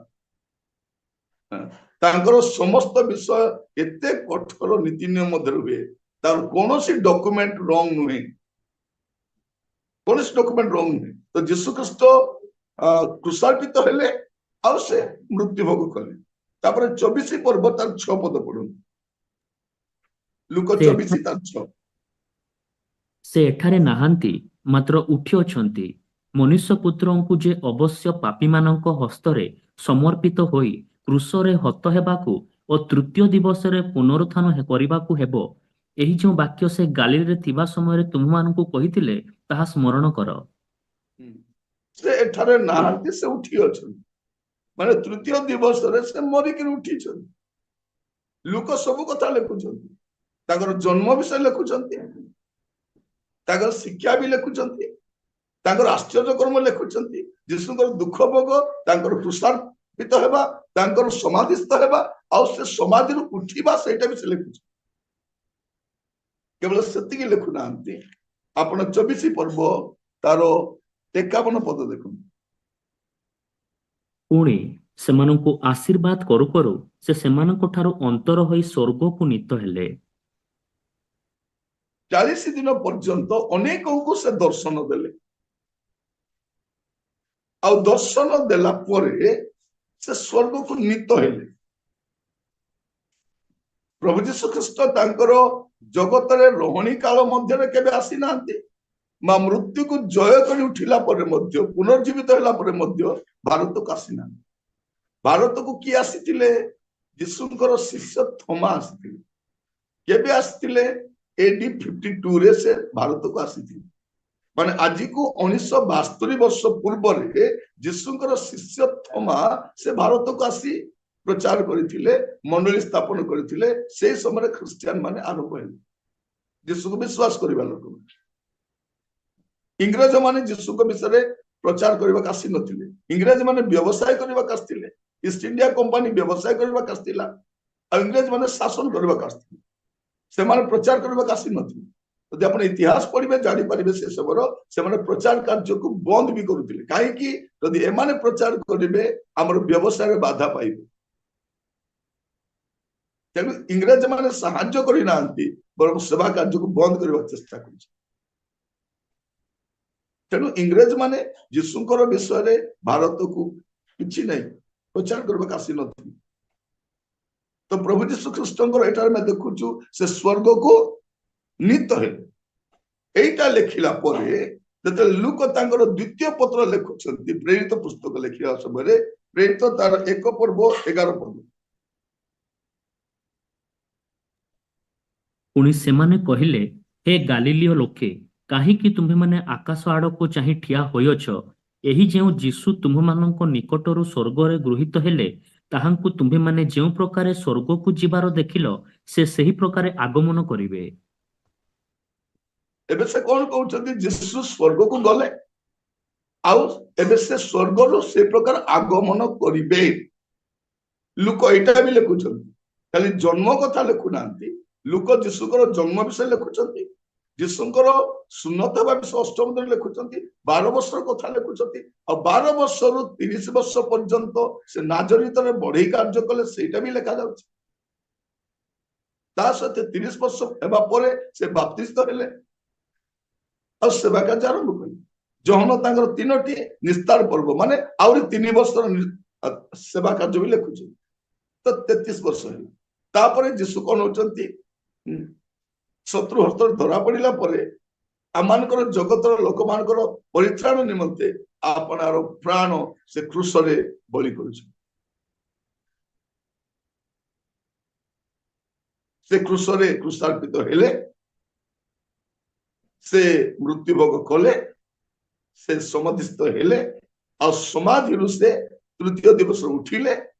ତାଙ୍କର ସମସ୍ତ ବିଷୟ ଏତେ କଠୋର ନୀତି ନିୟମ ମଧ୍ୟରେ ହୁଏ, ତାର କୌଣସି ଡକୁମେଣ୍ଟ ରଙ୍ଗ ନୁହେଁ, କୌଣସି ଡକୁମେଣ୍ଟ ରଙ୍ଗ ନୁହେଁ। ତ ଯୀଶୁ ଖ୍ରୀଷ୍ଟ କୃଷାର୍ପିତ ହେଲେ ଆଉ ସେ ମୃତ୍ୟୁ ଭୋଗ କଲେ। ତାପରେ 24 ପର୍ବ ତାର 6 ପଦ ପଢନ୍ତୁ। ଲୁକ 24 ତାର 6। ସେ ଏଠାରେ ନାହାନ୍ତି, ମାତ୍ର ଉଠି ଅଛନ୍ତି। ମନୁଷ୍ୟ ପୁତ୍ରଙ୍କୁ ଯେ ଅବଶ୍ୟ ପାପୀମାନଙ୍କ ହସ୍ତରେ ସମର୍ପିତ ହୋଇ କ୍ରୁଶରେ ହତ ହେବାକୁ ଓ ତୃତୀୟ ଦିବସରେ ପୁନରୁତ୍ଥାନ କରିବାକୁ ହେବ, ଏହି ଯେଉଁ ବାକ୍ୟ ସେ ଗାଲିଲରେ ଥିବା ସମୟରେ ତୁମ୍ଭମାନଙ୍କୁ କହିଥିଲେ, ତାହା ସ୍ମରଣ କର। ସେ ଏଠାରେ ନାହାନ୍ତି, ସେ ଉଠି ଅଛନ୍ତି। ମାନେ ତୃତୀୟ ଦିବସରେ ସେ ମରିକିରି ଉଠିଛନ୍ତି। ଲୋକ ସବୁ କଥା ଲେଖୁଛନ୍ତି, ତାଙ୍କର ଜନ୍ମ ବିଷୟ ଲେଖୁଛନ୍ତି, ତାଙ୍କର ଶିକ୍ଷା ବି ଲେଖୁଛନ୍ତି, ତାଙ୍କର ଆଶ୍ଚର୍ଯ୍ୟ କର୍ମ ଲେଖୁଛନ୍ତି, ଯୀଶୁଙ୍କର ଦୁଃଖ ଭୋଗ, ତାଙ୍କର କୃଷାର୍ପିତ ହେବା, ତାଙ୍କର ସମାଧିସ୍ଥ ହେବା ଆଉ ସେ ସମାଧିରୁ ଉଠିବା, ସେଇଟା ବି ସେ ଲେଖୁଛନ୍ତି। କେବଳ ସେତିକି ଲେଖୁନାହାନ୍ତି। ଆପଣ 24 ପର୍ବ ତାର 51 ପଦ ଦେଖନ୍ତୁ। ପୁଣି ସେମାନଙ୍କୁ ଆଶୀର୍ବାଦ କରୁ କରୁ ସେ ସେମାନଙ୍କ ଠାରୁ ଅନ୍ତର ହୋଇ ସ୍ୱର୍ଗକୁ ନୀତ ହେଲେ। 40 ଦିନ ପର୍ଯ୍ୟନ୍ତ ଅନେକଙ୍କୁ ସେ ଦର୍ଶନ ଦେଲେ, ଆଉ ଦର୍ଶନ ଦେଲା ପରେ ସେ ସ୍ୱର୍ଗକୁ ନୀତ ହେଲେ। ପ୍ରଭୁ ଯୀଶୁ ଖ୍ରୀଷ୍ଟ ତାଙ୍କର ଜଗତରେ ରହଣି କାଳ ମଧ୍ୟରେ କେବେ ଆସିନାହାନ୍ତି, ବା ମୃତ୍ୟୁକୁ ଜୟ କରି ଉଠିଲା ପରେ ମଧ୍ୟ, ପୁନର୍ଜୀବିତ ହେଲା ପରେ ମଧ୍ୟ ଭାରତକୁ ଆସିନାହାନ୍ତି। ଭାରତକୁ କିଏ ଆସିଥିଲେ? ଯୀଶୁଙ୍କର ଶିଷ୍ୟ ଥୋମା ଆସିଥିଲେ। କେବେ ଆସିଥିଲେ? ଏଡି 52ରେ ସେ ଭାରତକୁ ଆସିଥିଲେ। ମାନେ ଆଜିକୁ 1972 ବର୍ଷ ପୂର୍ବରେ ଯୀଶୁଙ୍କର ଶିଷ୍ୟ ଥୋମା ସେ ଭାରତକୁ ଆସି ପ୍ରଚାର କରିଥିଲେ, ମଣ୍ଡଳୀ ସ୍ଥାପନ କରିଥିଲେ। ସେଇ ସମୟରେ ଖ୍ରୀଷ୍ଟିଆନ ମାନେ ଆରମ୍ଭ ହେଲେ, ଯୀଶୁକୁ ବିଶ୍ୱାସ କରିବା ଲୋକମାନେ। ଇଂରେଜ ମାନେ ଯୀଶୁଙ୍କ ବିଷୟରେ ପ୍ରଚାର କରିବାକୁ ଆସିନଥିଲେ। ଇଂରେଜ ମାନେ ବ୍ୟବସାୟ କରିବାକୁ ଆସିଥିଲେ। ଇଷ୍ଟ ଇଣ୍ଡିଆ କମ୍ପାନୀ ବ୍ୟବସାୟ କରିବାକୁ ଆସିଥିଲା, ଆଉ ଇଂରେଜ ମାନେ ଶାସନ କରିବାକୁ ଆସିଥିଲେ। ସେମାନେ ପ୍ରଚାର କରିବାକୁ ଆସିନଥିଲେ। ଯଦି ଆପଣ ଇତିହାସ ପଢିବେ, ଜାଣିପାରିବେ ସେ ସମୟର ସେମାନେ ପ୍ରଚାର କାର୍ଯ୍ୟକୁ ବନ୍ଦ ବି କରୁଥିଲେ। କାହିଁକି? ଯଦି ଏମାନେ ପ୍ରଚାର କରିବେ, ଆମର ବ୍ୟବସାୟରେ ବାଧା ପାଇବେ। ତେଣୁ ଇଂରେଜ ମାନେ ସାହାଯ୍ୟ କରିନାହାନ୍ତି, ବରଂ ସେବା କାର୍ଯ୍ୟକୁ ବନ୍ଦ କରିବାକୁ ଚେଷ୍ଟା କରୁଛନ୍ତି। ତେଣୁ ଇଂରେଜ ମାନେ ଯୀଶୁଙ୍କର ବିଷୟରେ ଭାରତକୁ କିଛି ନାହିଁ ପ୍ରଚାର କରିବାକୁ ଆସିନଥିଲେ। ତ ପ୍ରଭୁ ଯୀଶୁ ଖ୍ରୀଷ୍ଟଙ୍କର ଏଠାରେ ଆମେ ଦେଖୁଛୁ ସେ ସ୍ୱର୍ଗକୁ ନୀତ ହେଲେ। ଏଇଟା ଲେଖିଲା ପରେ ଯେତେବେଳେ ଲୁକ ତାଙ୍କର ଦ୍ୱିତୀୟ ପତ୍ର ଲେଖୁଛନ୍ତି, ପ୍ରେରିତ ପୁସ୍ତକ ଲେଖିବା ସମୟରେ, ପ୍ରେରିତ ତାର 1 ପର୍ବ 11 ପଦ। ପୁଣି ସେମାନେ କହିଲେ, ହେ ଗାଲିଲୀୟ ଲୋକେ, କାହିଁକି ତୁମ୍ଭେମାନେ ଆକାଶ ଆଡ଼କୁ ଚାହିଁ ଠିଆ ହୋଇଅଛ? ଏହି ଯେଉଁ ଯୀଶୁ ତୁମ୍ଭମାନଙ୍କ ନିକଟରୁ ସ୍ୱର୍ଗରେ ଗୃହୀତ ହେଲେ, ତାହାଙ୍କୁ ତୁମ୍ଭେମାନେ ଯେଉଁ ପ୍ରକାରେ ସ୍ୱର୍ଗକୁ ଯିବାର ଦେଖିଲ, ସେ ସେହି ପ୍ରକାରେ ଆଗମନ କରିବେ। ଏବେ ସେ କଣ କହୁଛନ୍ତି? ଯୀଶୁ ସ୍ୱର୍ଗକୁ ଗଲେ ଆଉ ଏବେ ସେ ସ୍ୱର୍ଗରୁ ସେ ପ୍ରକାର ଆଗମନ କରିବେ। ଲୁକ ଏଇଟା ବି ଲେଖୁଛନ୍ତି, ଖାଲି ଜନ୍ମ କଥା ଲେଖୁନାହାନ୍ତି। ଲୁକ ଯୀଶୁଙ୍କର ଜନ୍ମ ବିଷୟରେ ଲେଖୁଛନ୍ତି, ଯୀଶୁଙ୍କର ସୁନ୍ନତ ହେବା ବିଷୟ ଅଷ୍ଟମ ଦିନ ଲେଖୁଛନ୍ତି, 12 ବର୍ଷର କଥା ଲେଖୁଛନ୍ତି, ଆଉ 12 ବର୍ଷରୁ 30 ବର୍ଷ ପର୍ଯ୍ୟନ୍ତ ସେ ନାଜରିତରେ ବଢେଇ କାର୍ଯ୍ୟ କଲେ, ସେଇଟା ବି ଲେଖାଯାଉଛି। ତା ସହିତ 30 ବର୍ଷ ହେବା ପରେ ସେ ବାପ୍ତିସ୍ତ ହେଲେ ଆଉ ସେବା କାର୍ଯ୍ୟ ଆରମ୍ଭ କଲେ। ଯୋହନ ତାଙ୍କର 3ଟି ନିସ୍ତାର ପର୍ବ, ମାନେ ଆହୁରି 3 ବର୍ଷର ସେବା କାର୍ଯ୍ୟ ବି ଲେଖୁଛନ୍ତି। ତ 33 ବର୍ଷ ହେଲା। ତାପରେ ଯୀଶୁ କଣ ହଉଛନ୍ତି? ଶତ୍ରୁ ହସ୍ତରେ ଧରା ପଡିଲା ପରେ ଆମମାନଙ୍କର ଜଗତର ଲୋକମାନଙ୍କର ପରିତ୍ରାଣ ନିମନ୍ତେ ଆପଣାର ପ୍ରାଣ ସେ କ୍ରୁଶରେ ବଳି କରୁଛନ୍ତି। ସେ କ୍ରୁଶରେ କ୍ରୁଶାର୍ପିତ ହେଲେ, ସେ ମୃତ୍ୟୁଭୋଗ କଲେ, ସେ ସମାଧିସ୍ଥ ହେଲେ, ଆଉ ସମାଧିରୁ ସେ ତୃତୀୟ ଦିବସ ଉଠିଲେ।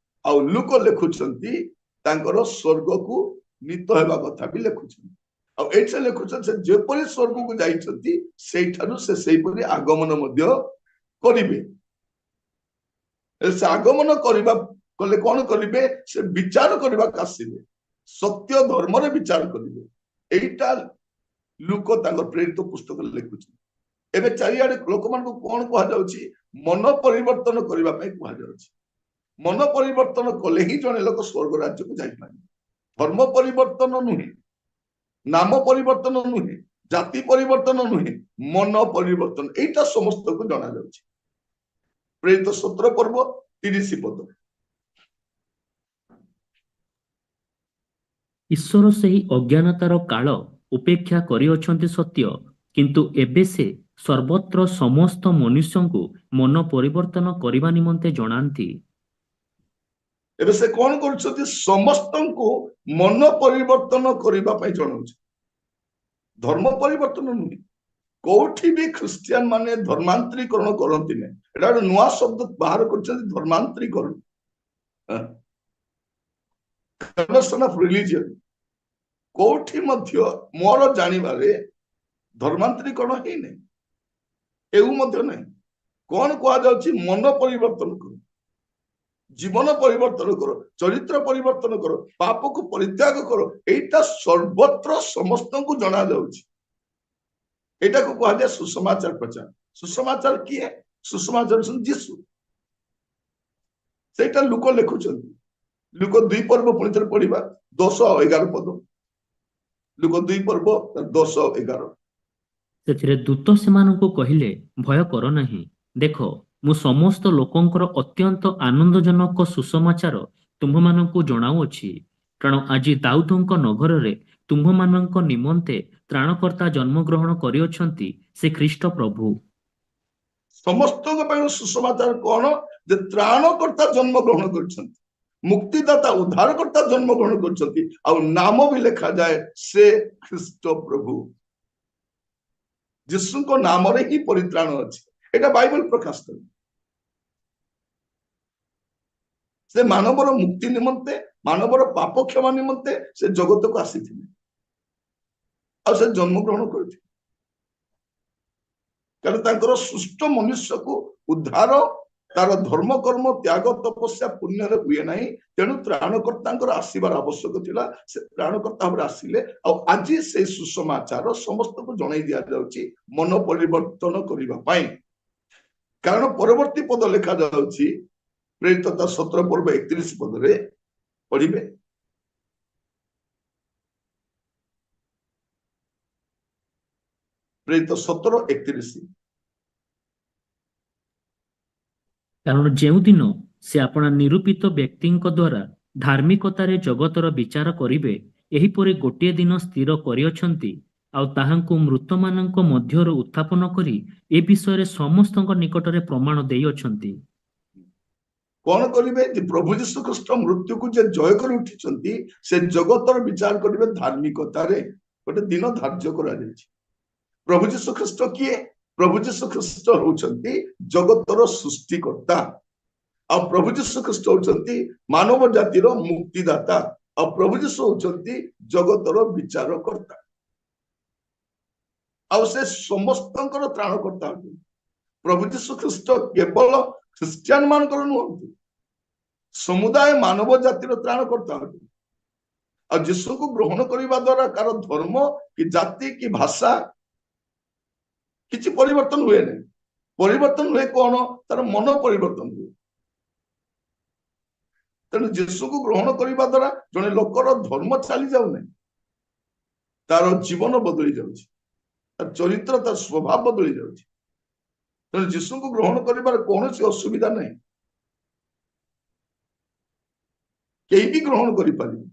ଆଉ ଲୁକ ଲେଖୁଛନ୍ତି ତାଙ୍କର ସ୍ୱର୍ଗକୁ ନୀତ ହେବା କଥା ବି ଲେଖୁଛନ୍ତି। ଆଉ ଏଇଠି ସେ ଲେଖୁଛନ୍ତି, ସେ ଯେପରି ସ୍ୱର୍ଗକୁ ଯାଇଛନ୍ତି, ସେଇଠାରୁ ସେ ସେଇପରି ଆଗମନ ମଧ୍ୟ କରିବେ। ସେ ଆଗମନ କରିବା କଲେ କଣ କରିବେ? ସେ ବିଚାର କରିବାକୁ ଆସିବେ, ସତ୍ୟ ଧର୍ମରେ ବିଚାର କରିବେ। ଏଇଟା ଲୋକ ତାଙ୍କ ପ୍ରେରିତ ପୁସ୍ତକରେ ଲେଖୁଛନ୍ତି। ଏବେ ଚାରିଆଡେ ଲୋକମାନଙ୍କୁ କଣ କୁହାଯାଉଛି? ମନ ପରିବର୍ତ୍ତନ କରିବା ପାଇଁ କୁହାଯାଉଛି। ମନ ପରିବର୍ତ୍ତନ କଲେ ହିଁ ଜଣେ ଲୋକ ସ୍ୱର୍ଗ ରାଜ୍ୟକୁ ଯାଇପାରିବ। ଧର୍ମ ପରିବର୍ତ୍ତନ ନୁହେଁ, ନାମ ପରିବର୍ତ୍ତନ ନୁହେଁ, ଜାତି ପରିବର୍ତ୍ତନ ନୁହେଁ, ମନ ପରିବର୍ତ୍ତନ। ଏଇଟା ସମସ୍ତଙ୍କୁ ଜଣାଯାଉଛି। ପ୍ରେରିତ 17 ପର୍ବ 30 ପଦ। ଈଶ୍ୱର ସେହି ଅଜ୍ଞାନତାର କାଳ ଉପେକ୍ଷା କରିଅଛନ୍ତି ସତ୍ୟ, କିନ୍ତୁ ଏବେ ସେ ସର୍ବତ୍ର ସମସ୍ତ ମନୁଷ୍ୟଙ୍କୁ ମନ ପରିବର୍ତ୍ତନ କରିବା ନିମନ୍ତେ ଜଣାନ୍ତି। ଏବେ ସେ କଣ କରୁଛନ୍ତି? ସମସ୍ତଙ୍କୁ ମନ ପରିବର୍ତ୍ତନ କରିବା ପାଇଁ ଜଣାଉଛି, ଧର୍ମ ପରିବର୍ତ୍ତନ ନୁହେଁ। କୋଉଠି ବି ଖ୍ରୀଷ୍ଟିଆନ ମାନେ ଧର୍ମାନ୍ତରୀକରଣ କରନ୍ତି ନାହିଁ। ଏଟା ଗୋଟେ ନୂଆ ଶବ୍ଦ ବାହାର କରିଛନ୍ତି, ଧର୍ମାନ୍ତରୀକରଣ, କନଭର୍ସନ ଅଫ ରିଲିଜିଅନ। କୋଉଠି ମଧ୍ୟ ମୋର ଜାଣିବାରେ ଧର୍ମାନ୍ତରୀକରଣ ହେଇନାହିଁ, ଏଉ ମଧ୍ୟ ନାହିଁ। କଣ କୁହାଯାଉଛି? ମନ ପରିବର୍ତ୍ତନ କର, ଜୀବନ ପରିବର୍ତ୍ତନ କର, ଚରିତ୍ର ପରିବର୍ତ୍ତନ କର, ପାପକୁ ପରିତ୍ୟାଗ କର। ଏଇଟା ସର୍ବତ୍ର ସମସ୍ତଙ୍କୁ ଜଣାଯାଉଛି। ଏଇଟାକୁ କୁହାଯାଏ ସୁସମାଚାର ପ୍ରଚାର। ସୁସମାଚାର କିଏ? ସୁସମାଚାର ହେଉଛନ୍ତି ଯୀଶୁ। ସେଇଟା ଲୋକ ଲେଖୁଛନ୍ତି। ଲୂକ 2 ପର୍ବ ପୁଣି ଥରେ ପଢିବା, 10 ଆଉ 11 ପଦ। ଲୂକ 2 ପର୍ବ 10 ଆଉ 11। ସେଥିରେ ଦୂତ ସେମାନଙ୍କୁ କହିଲେ, ଭୟ କର ନାହିଁ, ଦେଖ, ମୁଁ ସମସ୍ତ ଲୋକଙ୍କର ଅତ୍ୟନ୍ତ ଆନନ୍ଦଜନକ ସୁସମାଚାର ତୁମ୍ଭମାନଙ୍କୁ ଜଣାଉଅଛି। କାରଣ ଆଜି ଦାଉଦଙ୍କ ନଗରରେ ତୁମ୍ଭମାନଙ୍କ ନିମନ୍ତେ ତ୍ରାଣକର୍ତ୍ତା ଜନ୍ମଗ୍ରହଣ କରିଅଛନ୍ତି, ସେ ଖ୍ରୀଷ୍ଟ ପ୍ରଭୁ। ସମସ୍ତଙ୍କ ପାଇଁ ସୁସମାଚାର କଣ? ଯେ ତ୍ରାଣକର୍ତ୍ତା ଜନ୍ମଗ୍ରହଣ କରିଛନ୍ତି, ମୁକ୍ତିଦାତା ଉଦ୍ଧାରକର୍ତ୍ତା ଜନ୍ମଗ୍ରହଣ କରିଛନ୍ତି, ଆଉ ନାମ ବି ଲେଖାଯାଏ ସେ ଖ୍ରୀଷ୍ଟ ପ୍ରଭୁ। ଯୀଶୁଙ୍କ ନାମରେ ହିଁ ପରିତ୍ରାଣ ଅଛି। ଏଇଟା ବାଇବଲ ପ୍ରକାଶ କରେ। ସେ ମାନବର ମୁକ୍ତି ନିମନ୍ତେ, ମାନବର ପାପ କ୍ଷମା ନିମନ୍ତେ ସେ ଜଗତକୁ ଆସିଥିଲେ, ଆଉ ସେ ଜନ୍ମଗ୍ରହଣ କରିଥିଲେ। କାରଣ ତାଙ୍କର ସୃଷ୍ଟ ମନୁଷ୍ୟକୁ ଉଦ୍ଧାର ତାର ଧର୍ମ କର୍ମ ତ୍ୟାଗ ତପସ୍ୟା ପୁଣ୍ୟରେ ହୁଏ ନାହିଁ। ତେଣୁ ତ୍ରାଣକର୍ତ୍ତାଙ୍କର ଆସିବାର ଆବଶ୍ୟକ ଥିଲା। ସେ ତ୍ରାଣକର୍ତ୍ତା ଭାବରେ ଆସିଲେ। ଆଉ ଆଜି ସେଇ ସୁସମାଚାର ସମସ୍ତଙ୍କୁ ଜଣାଇ ଦିଆଯାଉଛି ମନ ପରିବର୍ତ୍ତନ କରିବା ପାଇଁ। କାରଣ ପରବର୍ତ୍ତୀ ପଦ ଲେଖାଯାଉଛି ପ୍ରେରିତ 17 ପର୍ବ 31 ପଦରେ ପଢିବେ। ପ୍ରେରିତ 17:31। କାରଣ ଯେଉଁଦିନ ସେ ଆପଣା ନିରୂପିତ ବ୍ୟକ୍ତିଙ୍କ ଦ୍ୱାରା ଧାର୍ମିକତାରେ ଜଗତର ବିଚାର କରିବେ, ଏହିପରି ଗୋଟିଏ ଦିନ ସ୍ଥିର କରିଅଛନ୍ତି, ଆଉ ତାହାଙ୍କୁ ମୃତମାନଙ୍କ ମଧ୍ୟରୁ ଉତ୍ଥାପନ କରି ଏ ବିଷୟରେ ସମସ୍ତଙ୍କ ନିକଟରେ ପ୍ରମାଣ ଦେଇଅଛନ୍ତି। କଣ କରିବେ? ଯେ ପ୍ରଭୁ ଯୀଶୁ ଖ୍ରୀଷ୍ଟ ମୃତ୍ୟୁକୁ ଯେ ଜୟ କରି ଉଠିଛନ୍ତି, ସେ ଜଗତର ବିଚାର କରିବେ ଧାର୍ମିକତାରେ। ଗୋଟେ ଦିନ ଧାର୍ଯ୍ୟ କରାଯାଇଛି। ପ୍ରଭୁ ଯୀଶୁ ଖ୍ରୀଷ୍ଟ କିଏ? ପ୍ରଭୁ ଯୀଶୁ ଖ୍ରୀଷ୍ଟ ହଉଛନ୍ତି ଜଗତର ସୃଷ୍ଟିକର୍ତ୍ତା, ଆଉ ପ୍ରଭୁ ଯୀଶୁ ଖ୍ରୀଷ୍ଟ ହଉଛନ୍ତି ମାନବ ଜାତିର ମୁକ୍ତିଦାତା, ଆଉ ପ୍ରଭୁ ଯୀଶୁ ହଉଛନ୍ତି ଜଗତର ବିଚାରକର୍ତ୍ତା, ଆଉ ସେ ସମସ୍ତଙ୍କର ତ୍ରାଣକର୍ତ୍ତା ଅଟନ୍ତି। ପ୍ରଭୁ ଯୀଶୁ ଖ୍ରୀଷ୍ଟ କେବଳ ଖ୍ରୀଷ୍ଟିଆନ ମାନଙ୍କର ନୁହନ୍ତି, ସମୁଦାୟ ମାନବ ଜାତିର ତ୍ରାଣକର୍ତ୍ତା ଅଟନ୍ତି। ଆଉ ଯୀଶୁଙ୍କୁ ଗ୍ରହଣ କରିବା ଦ୍ୱାରା କାହାର ଧର୍ମ କି ଜାତି କି ଭାଷା କିଛି ପରିବର୍ତ୍ତନ ହୁଏ ନାହିଁ। ପରିବର୍ତ୍ତନ ହୁଏ କଣ? ତାର ମନ ପରିବର୍ତ୍ତନ ହୁଏ। ତେଣୁ ଯୀଶୁକୁ ଗ୍ରହଣ କରିବା ଦ୍ୱାରା ଜଣେ ଲୋକର ଧର୍ମ ଚାଲି ଯାଉନାହିଁ, ତାର ଜୀବନ ବଦଳି ଯାଉଛି, ତାର ଚରିତ୍ର, ତାର ସ୍ୱଭାବ ବଦଳି ଯାଉଛି। ତେଣୁ ଯୀଶୁଙ୍କୁ ଗ୍ରହଣ କରିବାର କୌଣସି ଅସୁବିଧା ନାହିଁ, କେହି ବି ଗ୍ରହଣ କରିପାରିବେ।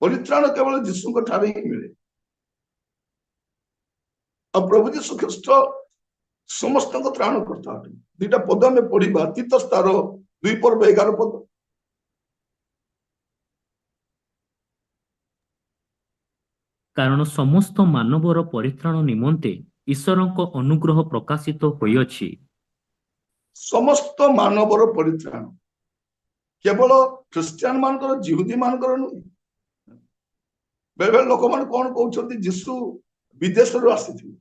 ପରିତ୍ରାଣ କେବଳ ଯୀଶୁଙ୍କ ଠାରେ ହିଁ ମିଳେ। ଆଉ ପ୍ରଭୁ ଯୀଶୁ ଖ୍ରୀଷ୍ଟ ସମସ୍ତଙ୍କ ତ୍ରାଣକର୍ତ୍ତା ଅଟନ୍ତି। ଦୁଇଟା ପଦ ଆମେ ପଢିବା, ତୀତସ୍ ତାର 2 ପର୍ବ 11 ପଦ। କାରଣ ସମସ୍ତ ମାନବର ପରିତ୍ରାଣ ନିମନ୍ତେ ଈଶ୍ୱରଙ୍କ ଅନୁଗ୍ରହ ପ୍ରକାଶିତ ହୋଇଅଛି। ସମସ୍ତ ମାନବର ପରିତ୍ରାଣ କେବଳ ଖ୍ରୀଷ୍ଟିଆନ ମାନଙ୍କର, ଯିହୁଦୀ ମାନଙ୍କର ନୁହେଁ। ବେଳେ ବେଳେ ଲୋକମାନେ କଣ କହୁଛନ୍ତି, ଯୀଶୁ ବିଦେଶରୁ ଆସିଥିଲେ।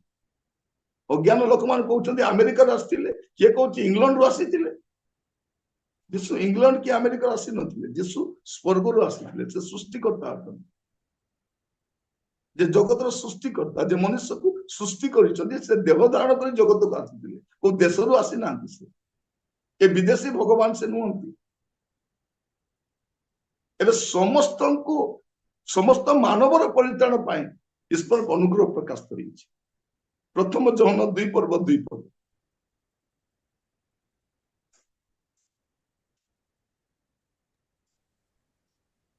ଅଜ୍ଞାନ ଲୋକମାନେ କହୁଛନ୍ତି ଆମେରିକାରୁ ଆସିଥିଲେ, କିଏ କହୁଛି ଇଂଲଣ୍ଡରୁ ଆସିଥିଲେ। ଯୀଶୁ ଇଂଲଣ୍ଡ କି ଆମେରିକାରୁ ଆସିନଥିଲେ, ଯୀଶୁ ସ୍ୱର୍ଗରୁ ଆସିଥିଲେ। ସେ ସୃଷ୍ଟିକର୍ତ୍ତା ଅଟନ୍ତି, ଯେ ଜଗତର ସୃଷ୍ଟିକର୍ତ୍ତା, ଯେ ମନୁଷ୍ୟକୁ ସୃଷ୍ଟି କରିଛନ୍ତି, ସେ ଦେହ ଧାରଣ କରି ଜଗତକୁ ଆସିଥିଲେ, କୋଉ ଦେଶରୁ ଆସିନାହାନ୍ତି। ସେ ଏ ବିଦେଶୀ ଭଗବାନ ସେ ନୁହନ୍ତି। ଏବେ ସମସ୍ତଙ୍କୁ, ସମସ୍ତ ମାନବର ପରିତ୍ରାଣ ପାଇଁ ଈଶ୍ୱରଙ୍କ ଅନୁଗ୍ରହ ପ୍ରକାଶ କରିଛି। ପ୍ରଥମ ଯୋହନ 2 ପର୍ବ 2 ପଦ।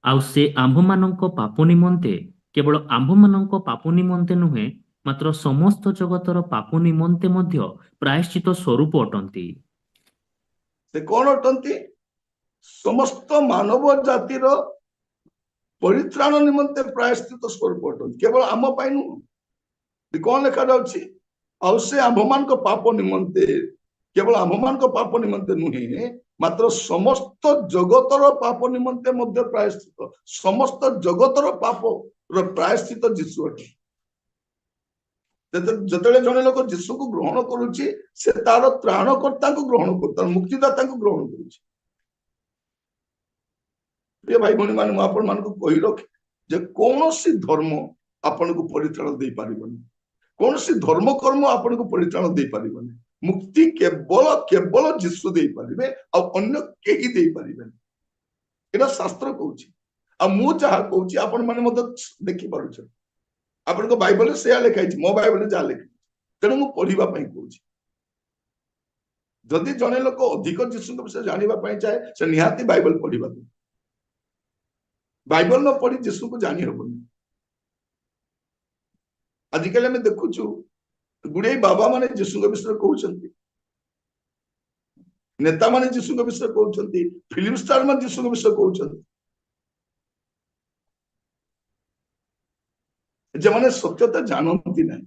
ଆଉ ସେ ଆମ୍ଭମାନଙ୍କ ପାପ ନିମନ୍ତେ, କେବଳ ଆମ୍ଭମାନଙ୍କ ପାପ ନିମନ୍ତେ ନୁହେଁ, ମାତ୍ର ସମସ୍ତ ଜଗତର ପାପ ନିମନ୍ତେ ମଧ୍ୟ ପ୍ରାୟଶ୍ଚିତ ସ୍ୱରୂପ ଅଟନ୍ତି। ସେ କଣ ଅଟନ୍ତି? ସମସ୍ତ ମାନବ ଜାତିର ପରିତ୍ରାଣ ନିମନ୍ତେ ପ୍ରାୟଶ୍ଚିତ ସ୍ୱରୂପ ଅଟନ୍ତି, କେବଳ ଆମ ପାଇଁ ନୁହଁ। କଣ ଲେଖାଯାଉଛି? ଆଉ ସେ ଆମ୍ଭମାନଙ୍କ ପାପ ନିମନ୍ତେ, କେବଳ ଆମ୍ଭମାନଙ୍କ ପାପ ନିମନ୍ତେ ନୁହେଁ, ମାତ୍ର ସମସ୍ତ ଜଗତର ପାପ ନିମନ୍ତେ ମଧ୍ୟ ପ୍ରାୟଶ୍ଚିତ। ସମସ୍ତ ଜଗତର ପାପର ପ୍ରାୟଶ୍ଚିତ ଯୀଶୁ ଅଟେ। ଯେତେବେଳେ ଜଣେ ଲୋକ ଯୀଶୁକୁ ଗ୍ରହଣ କରୁଛି, ସେ ତାର ତ୍ରାଣକର୍ତ୍ତାଙ୍କୁ ଗ୍ରହଣ କରୁଛି, ତାର ମୁକ୍ତିଦାତାଙ୍କୁ ଗ୍ରହଣ କରୁଛି। ପ୍ରିୟ ଭାଇ ଭଉଣୀ ମାନେ, ମୁଁ ଆପଣ ମାନଙ୍କୁ କହି ରଖେ ଯେ କୌଣସି ଧର୍ମ ଆପଣଙ୍କୁ ପରିତ୍ରାଣ ଦେଇପାରିବନି, କୌଣସି ଧର୍ମ କର୍ମ ଆପଣଙ୍କୁ ପରିତ୍ରାଣ ଦେଇପାରିବନି। ମୁକ୍ତି କେବଳ କେବଳ ଯୀଶୁ ଦେଇପାରିବେ, ଆଉ ଅନ୍ୟ କେହି ଦେଇପାରିବେନି। ଏଇଟା ଶାସ୍ତ୍ର କହୁଛି, ଆଉ ମୁଁ ଯାହା କହୁଛି ଆପଣ ମାନେ ମଧ୍ୟ ଦେଖିପାରୁଛନ୍ତି। ଆପଣଙ୍କ ବାଇବଲରେ ସେୟା ଲେଖା ହେଇଛି, ମୋ ବାଇବଲରେ ଯାହା ଲେଖା ହେଇଛି, ତେଣୁ ମୁଁ ପଢିବା ପାଇଁ କହୁଛି। ଯଦି ଜଣେ ଲୋକ ଅଧିକ ଯୀଶୁଙ୍କ ବିଷୟରେ ଜାଣିବା ପାଇଁ ଚାହେଁ, ସେ ନିହାତି ବାଇବଲ ପଢିବା ଦରକାର। ବାଇବଲ ନ ପଢି ଯୀଶୁକୁ ଜାଣି ହବନି। ଆଜିକାଲି ଆମେ ଦେଖୁଛୁ ଗୁଡିଏ ବାବା ମାନେ ଯୀଶୁଙ୍କ ବିଷୟରେ କହୁଛନ୍ତି, ନେତା ମାନେ ଯୀଶୁଙ୍କ ବିଷୟରେ କହୁଛନ୍ତି, ଫିଲ୍ମ ଷ୍ଟାର ମାନେ ଯୀଶୁଙ୍କ ବିଷୟରେ କହୁଛନ୍ତି। ଯେମାନେ ସତ୍ୟତା ଜାଣନ୍ତି ନାହିଁ।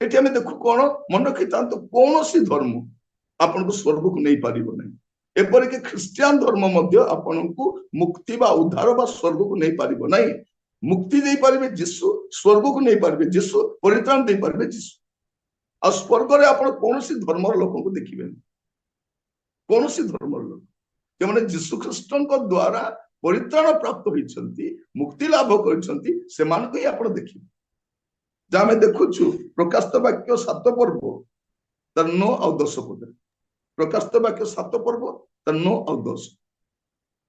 ଏଠି ଆମେ ଦେଖୁ କଣ, ମନେ ରଖିଥାନ୍ତୁ, କୌଣସି ଧର୍ମ ଆପଣଙ୍କୁ ସ୍ୱର୍ଗକୁ ନେଇପାରିବ ନାହିଁ। ଏପରିକି ଖ୍ରୀଷ୍ଟିଆନ ଧର୍ମ ମଧ୍ୟ ଆପଣଙ୍କୁ ମୁକ୍ତି ବା ଉଦ୍ଧାର ବା ସ୍ୱର୍ଗକୁ ନେଇପାରିବ ନାହିଁ। ମୁକ୍ତି ଦେଇପାରିବେ ଯୀଶୁ, ସ୍ୱର୍ଗକୁ ନେଇପାରିବେ ଯୀଶୁ, ପରିତ୍ରାଣ ଦେଇପାରିବେ ଯୀଶୁ। ଆଉ ସ୍ୱର୍ଗରେ ଆପଣ କୌଣସି ଧର୍ମର ଲୋକଙ୍କୁ ଦେଖିବେନି, କୌଣସି ଧର୍ମର ଲୋକ। ଯେଉଁମାନେ ଯୀଶୁ ଖ୍ରୀଷ୍ଟଙ୍କ ଦ୍ଵାରା ପରିତ୍ରାଣ ପ୍ରାପ୍ତ ହୋଇଛନ୍ତି, ମୁକ୍ତି ଲାଭ କରିଛନ୍ତି, ସେମାନଙ୍କୁ ହିଁ ଆପଣ ଦେଖିବେ। ଯାହା ଆମେ ଦେଖୁଛୁ ପ୍ରକାଶିତ ବାକ୍ୟ 7 ପର୍ବ ତାର 9 ଆଉ 10 ପଦରେ। ପ୍ରକାଶିତ ବାକ୍ୟ 7 ପର୍ବ ତାର 9 ଆଉ 10।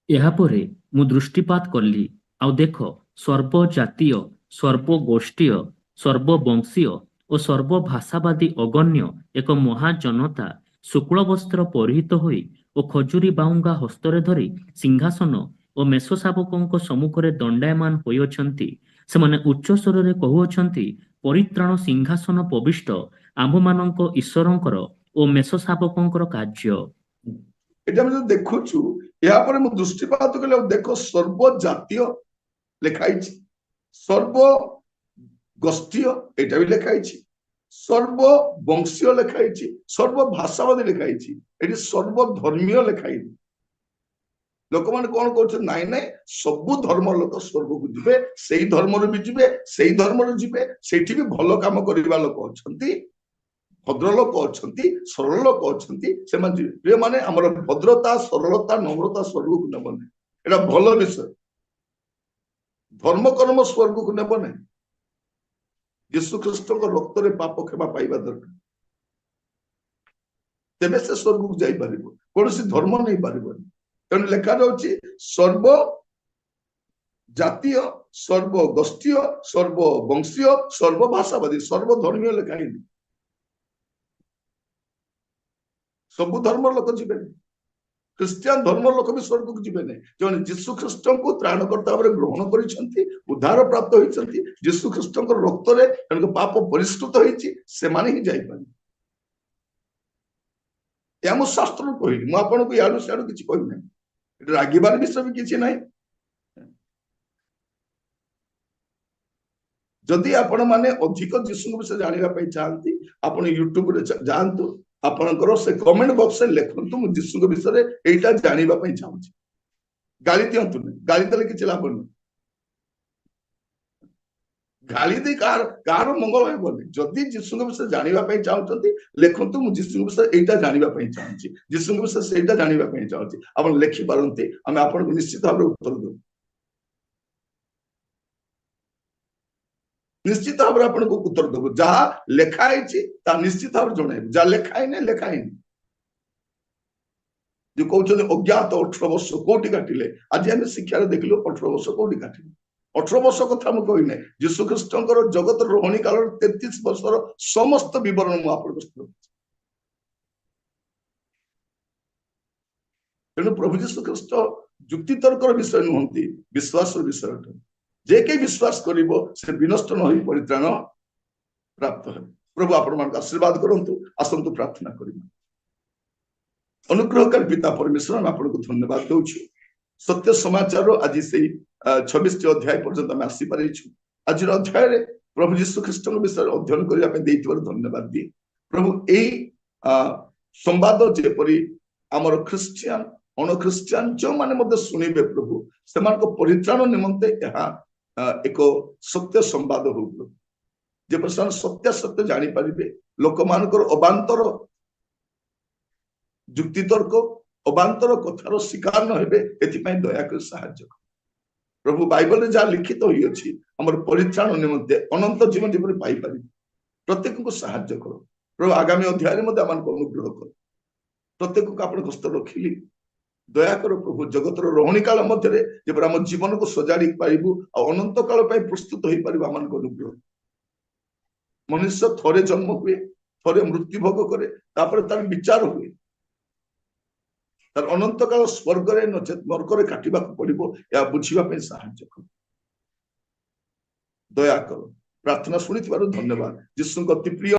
ଏହାପରେ ମୁଁ ଦୃଷ୍ଟିପାତ କଲି, ଆଉ ଦେଖ, ସର୍ବଜାତୀୟ, ସର୍ବଗୋଷ୍ଠୀୟ, ସର୍ବବଂଶୀୟ ଓ ସର୍ବଭାଷାବାଦୀ ଅଗଣ୍ୟ ଏକ ମହାଜନତା ଶୁକ୍ଳ ବସ୍ତ୍ର ପରିହିତ ହୋଇ ଓ ଖଜୁରୀ ବାହୁଙ୍ଗା ହସ୍ତରେ ଧରି ସିଂହାସନ ଓ ମେଷ ଶାବକଙ୍କ ସମ୍ମୁଖରେ ଦଣ୍ଡାୟମାନ ହୋଇଅଛନ୍ତି। ସେମାନେ ଉଚ୍ଚ ସ୍ୱରରେ କହୁଅଛନ୍ତି, ପରିତ୍ରାଣ ସିଂହାସନ ଉପବିଷ୍ଟ ଆମ୍ଭମାନଙ୍କ ଈଶ୍ୱରଙ୍କର ଓ ମେଷ ଶାବକଙ୍କର କାର୍ଯ୍ୟ। ଏଠି ଆମେ ଯଦି ଦେଖୁଛୁ, ଏହାପରେ ମୁଁ ଦୃଷ୍ଟିପାତ କଲି, ଆଉ ଦେଖ, ସର୍ବଜାତୀୟ ଲେଖା ହେଇଛି, ସର୍ବ ଗୋଷ୍ଠୀୟ ଏଇଟା ବି ଲେଖା ହେଇଛି, ସର୍ବ ବଂଶୀୟ ଲେଖା ହେଇଛି, ସର୍ବ ଭାଷାବାଦୀ ଲେଖା ହେଇଛି, ଏଠି ସର୍ବଧର୍ମୀୟ ଲେଖା ହେଇନି। ଲୋକମାନେ କଣ କହୁଛନ୍ତି, ନାଇଁ ନାଇଁ, ସବୁ ଧର୍ମ ଲୋକ ସ୍ୱର୍ଗକୁ ଯିବେ, ସେଇ ଧର୍ମରୁ ବି ଯିବେ, ସେଇ ଧର୍ମରୁ ଯିବେ, ସେଇଠି ବି ଭଲ କାମ କରିବା ଲୋକ ଅଛନ୍ତି, ଭଦ୍ର ଲୋକ ଅଛନ୍ତି, ସରଳ ଲୋକ ଅଛନ୍ତି, ସେମାନେ ଯିବେ। ପ୍ରିୟମାନେ, ଆମର ଭଦ୍ରତା, ସରଳତା, ନମ୍ରତା ସ୍ୱର୍ଗକୁ ନେବ ନାହିଁ। ଏଇଟା ଭଲ ବିଷୟ। ଧର୍ମ କର୍ମ ସ୍ୱର୍ଗକୁ ନେବ ନାହିଁ। ଯୀଶୁ ଖ୍ରୀଷ୍ଟଙ୍କ ରକ୍ତରେ ପାପ କ୍ଷମା ପାଇବା ଦରକାର, ତେବେ ସେ ସ୍ୱର୍ଗକୁ ଯାଇପାରିବ, କୌଣସି ଧର୍ମ ନେଇପାରିବନି। ତେଣୁ ଲେଖାଯାଉଛି ସର୍ବ ଜାତୀୟ, ସର୍ବ ଗୋଷ୍ଠୀୟ, ସର୍ବ ବଂଶୀୟ, ସର୍ବ ଭାଷାବାଦୀ, ସର୍ବ ଧର୍ମୀୟ ଲେଖା ହେଇନି। ସବୁ ଧର୍ମର ଲୋକ ଯିବେନି, ଖ୍ରୀଷ୍ଟିଆନ ଧର୍ମର ଲୋକ ବି ସ୍ୱର୍ଗକୁ ଯିବେନି। ଯେଉଁମାନେ ଯୀଶୁ ଖ୍ରୀଷ୍ଟଙ୍କୁ ତ୍ରାଣକର୍ତ୍ତା ଭାବରେ ଗ୍ରହଣ କରିଛନ୍ତି, ଉଦ୍ଧାର ପ୍ରାପ୍ତ ହୋଇଛନ୍ତି, ଯୀଶୁ ଖ୍ରୀଷ୍ଟଙ୍କ ରକ୍ତରେ ତାଙ୍କ ପାପ ପରିଷ୍କୃତ ହେଇଛି, ସେମାନେ ହିଁ ଯାଇପାରିବେ। ଏହା ମୁଁ ଶାସ୍ତ୍ରରୁ କହିଲି, ମୁଁ ଆପଣଙ୍କୁ ଇଆଡୁ ସିଆଡୁ କିଛି କହିନାହିଁ। ଏଠି ରାଗିବାର ବିଷୟ ବି କିଛି ନାହିଁ। ଯଦି ଆପଣ ମାନେ ଅଧିକ ଯୀଶୁଙ୍କ ବିଷୟରେ ଜାଣିବା ପାଇଁ ଚାହାନ୍ତି, ଆପଣ ୟୁଟ୍ୟୁବରେ ଯାଆନ୍ତୁ, ଆପଣଙ୍କର ସେ କମେଣ୍ଟ ବକ୍ସରେ ଲେଖନ୍ତୁ, ମୁଁ ଯୀଶୁଙ୍କ ବିଷୟରେ ଏଇଟା ଜାଣିବା ପାଇଁ ଚାହୁଁଛି। ଗାଳି ଦିଅନ୍ତୁନି, ଗାଳି ଦେଲେ କିଛି ଲାଭ ନାହିଁ। ଗାଳି ଦେଇ କାହାର କାହାର ମଙ୍ଗଳ ହେବନି। ଯଦି ଯୀଶୁଙ୍କ ବିଷୟରେ ଜାଣିବା ପାଇଁ ଚାହୁଁଛନ୍ତି, ଲେଖନ୍ତୁ, ମୁଁ ଯୀଶୁଙ୍କ ବିଷୟରେ ଏଇଟା ଜାଣିବା ପାଇଁ ଚାହୁଁଛି, ଯୀଶୁଙ୍କ ବିଷୟରେ ସେଇଟା ଜାଣିବା ପାଇଁ ଚାହୁଁଛି। ଆପଣ ଲେଖିପାରନ୍ତି, ଆମେ ଆପଣଙ୍କୁ ନିଶ୍ଚିତ ଭାବରେ ଉତ୍ତର ଦେବୁ। ନିଶ୍ଚିତ ଭାବରେ ଆପଣଙ୍କୁ ଉତ୍ତର ଦେବୁ। ଯାହା ଲେଖା ହେଇଛି ତାହା ନିଶ୍ଚିତ ଭାବରେ ଜଣାଇବୁ, ଯାହା ଲେଖା ହେଇନି ଲେଖା ହେଇନି। ଯୋଉ କହୁଛନ୍ତି ଅଜ୍ଞାତ 18 ବର୍ଷ କୋଉଠି କାଟିଲେ, ଆଜି ଆମେ ଶିକ୍ଷାରେ ଦେଖିଲୁ 18 ବର୍ଷ କୋଉଠି କାଟିଲେ। 18 ବର୍ଷ କଥା ମୁଁ କହିନି, ଯୀଶୁ ଖ୍ରୀଷ୍ଟଙ୍କର ଜଗତର ରହଣି କାଳର 33 ବର୍ଷର ସମସ୍ତ ବିବରଣ ମୁଁ ଆପଣଙ୍କ ସହିତ ରଖୁଛି। ତେଣୁ ପ୍ରଭୁ ଯୀଶୁ ଖ୍ରୀଷ୍ଟ ଯୁକ୍ତିତର୍କର ବିଷୟ ନୁହନ୍ତି, ବିଶ୍ୱାସର ବିଷୟ ଅଟନ୍ତି। ଯେ କେହି ବିଶ୍ୱାସ କରିବ ସେ ବିନଷ୍ଟ ନ ହୋଇ ପରିତ୍ରାଣ ପ୍ରାପ୍ତ ହେବ। ପ୍ରଭୁ ଆପଣମାନଙ୍କୁ ଆଶୀର୍ବାଦ କରନ୍ତୁ। ଆସନ୍ତୁ ପ୍ରାର୍ଥନା କରିବା। ଅନୁଗ୍ରହକାରୀ ପିତା ପରମେଶ୍ୱର, ଆମେ ଆପଣଙ୍କୁ ଧନ୍ୟବାଦ ଦଉଛୁ। ସତ୍ୟ ସମାଚାର ଆଜି ସେଇ 26ଟି ଅଧ୍ୟାୟ ପର୍ଯ୍ୟନ୍ତ ଆମେ ଆସିପାରିଛୁ। ଆଜିର ଅଧ୍ୟାୟରେ ପ୍ରଭୁ ଯୀଶୁ ଖ୍ରୀଷ୍ଟଙ୍କ ବିଷୟରେ ଅଧ୍ୟୟନ କରିବା ପାଇଁ ଦେଇଥିବାରୁ ଧନ୍ୟବାଦ ଦିଏ। ପ୍ରଭୁ, ଏଇ ସମ୍ବାଦ ଯେପରି ଆମର ଖ୍ରୀଷ୍ଟିଆନ, ଅଣଖ୍ରୀଷ୍ଟିଆନ ଯେଉଁମାନେ ମଧ୍ୟ ଶୁଣିବେ ପ୍ରଭୁ, ସେମାନଙ୍କ ପରିତ୍ରାଣ ନିମନ୍ତେ ଏହା ଏକ ସତ୍ୟ ସମ୍ବାଦ ହଉ ପ୍ରଭୁ, ଯେପରି ସେମାନେ ସତ୍ୟାସତ୍ୟ ଜାଣିପାରିବେ। ଲୋକମାନଙ୍କର ଅବାନ୍ତର ଯୁକ୍ତିତର୍କ, ଅବାନ୍ତର କଥାର ଶିକାର ନ ହେବେ, ଏଥିପାଇଁ ଦୟାକରି ସାହାଯ୍ୟ କର ପ୍ରଭୁ। ବାଇବଲରେ ଯାହା ଲିଖିତ ହୋଇଅଛି ଆମର ପରିତ୍ରାଣ ନିମନ୍ତେ ଅନନ୍ତ ଜୀବନ ଯେପରି ପାଇପାରିବେ, ପ୍ରତ୍ୟେକଙ୍କୁ ସାହାଯ୍ୟ କର ପ୍ରଭୁ। ଆଗାମୀ ଅଧ୍ୟାୟରେ ମଧ୍ୟ ଆମମାନଙ୍କୁ ଅନୁଗ୍ରହ କର। ପ୍ରତ୍ୟେକଙ୍କୁ ଆପଣ ହସ୍ତ ରଖିଲି, ଦୟାକର ପ୍ରଭୁ। ଜଗତର ରହଣି କାଳ ମଧ୍ୟରେ ଯେପରି ଆମ ଜୀବନକୁ ସଜାଡ଼ି ପାରିବୁ ଆଉ ଅନନ୍ତ କାଳ ପାଇଁ ପ୍ରସ୍ତୁତ ହେଇପାରିବୁ, ଆମମାନଙ୍କୁ ଅନୁଗ୍ରହ। ମନୁଷ୍ୟ ଥରେ ଜନ୍ମ ହୁଏ, ଥରେ ମୃତ୍ୟୁ ଭୋଗ କରେ, ତାପରେ ତାର ବିଚାର ହୁଏ। ତାର ଅନନ୍ତ କାଳ ସ୍ୱର୍ଗରେ ନଚେତ ନର୍କରେ କାଟିବାକୁ ପଡିବ, ଏହା ବୁଝିବା ପାଇଁ ସାହାଯ୍ୟ କର, ଦୟା କର। ପ୍ରାର୍ଥନା ଶୁଣିଥିବାରୁ ଧନ୍ୟବାଦ। ଯୀଶୁଙ୍କ ଅତି ପ୍ରିୟ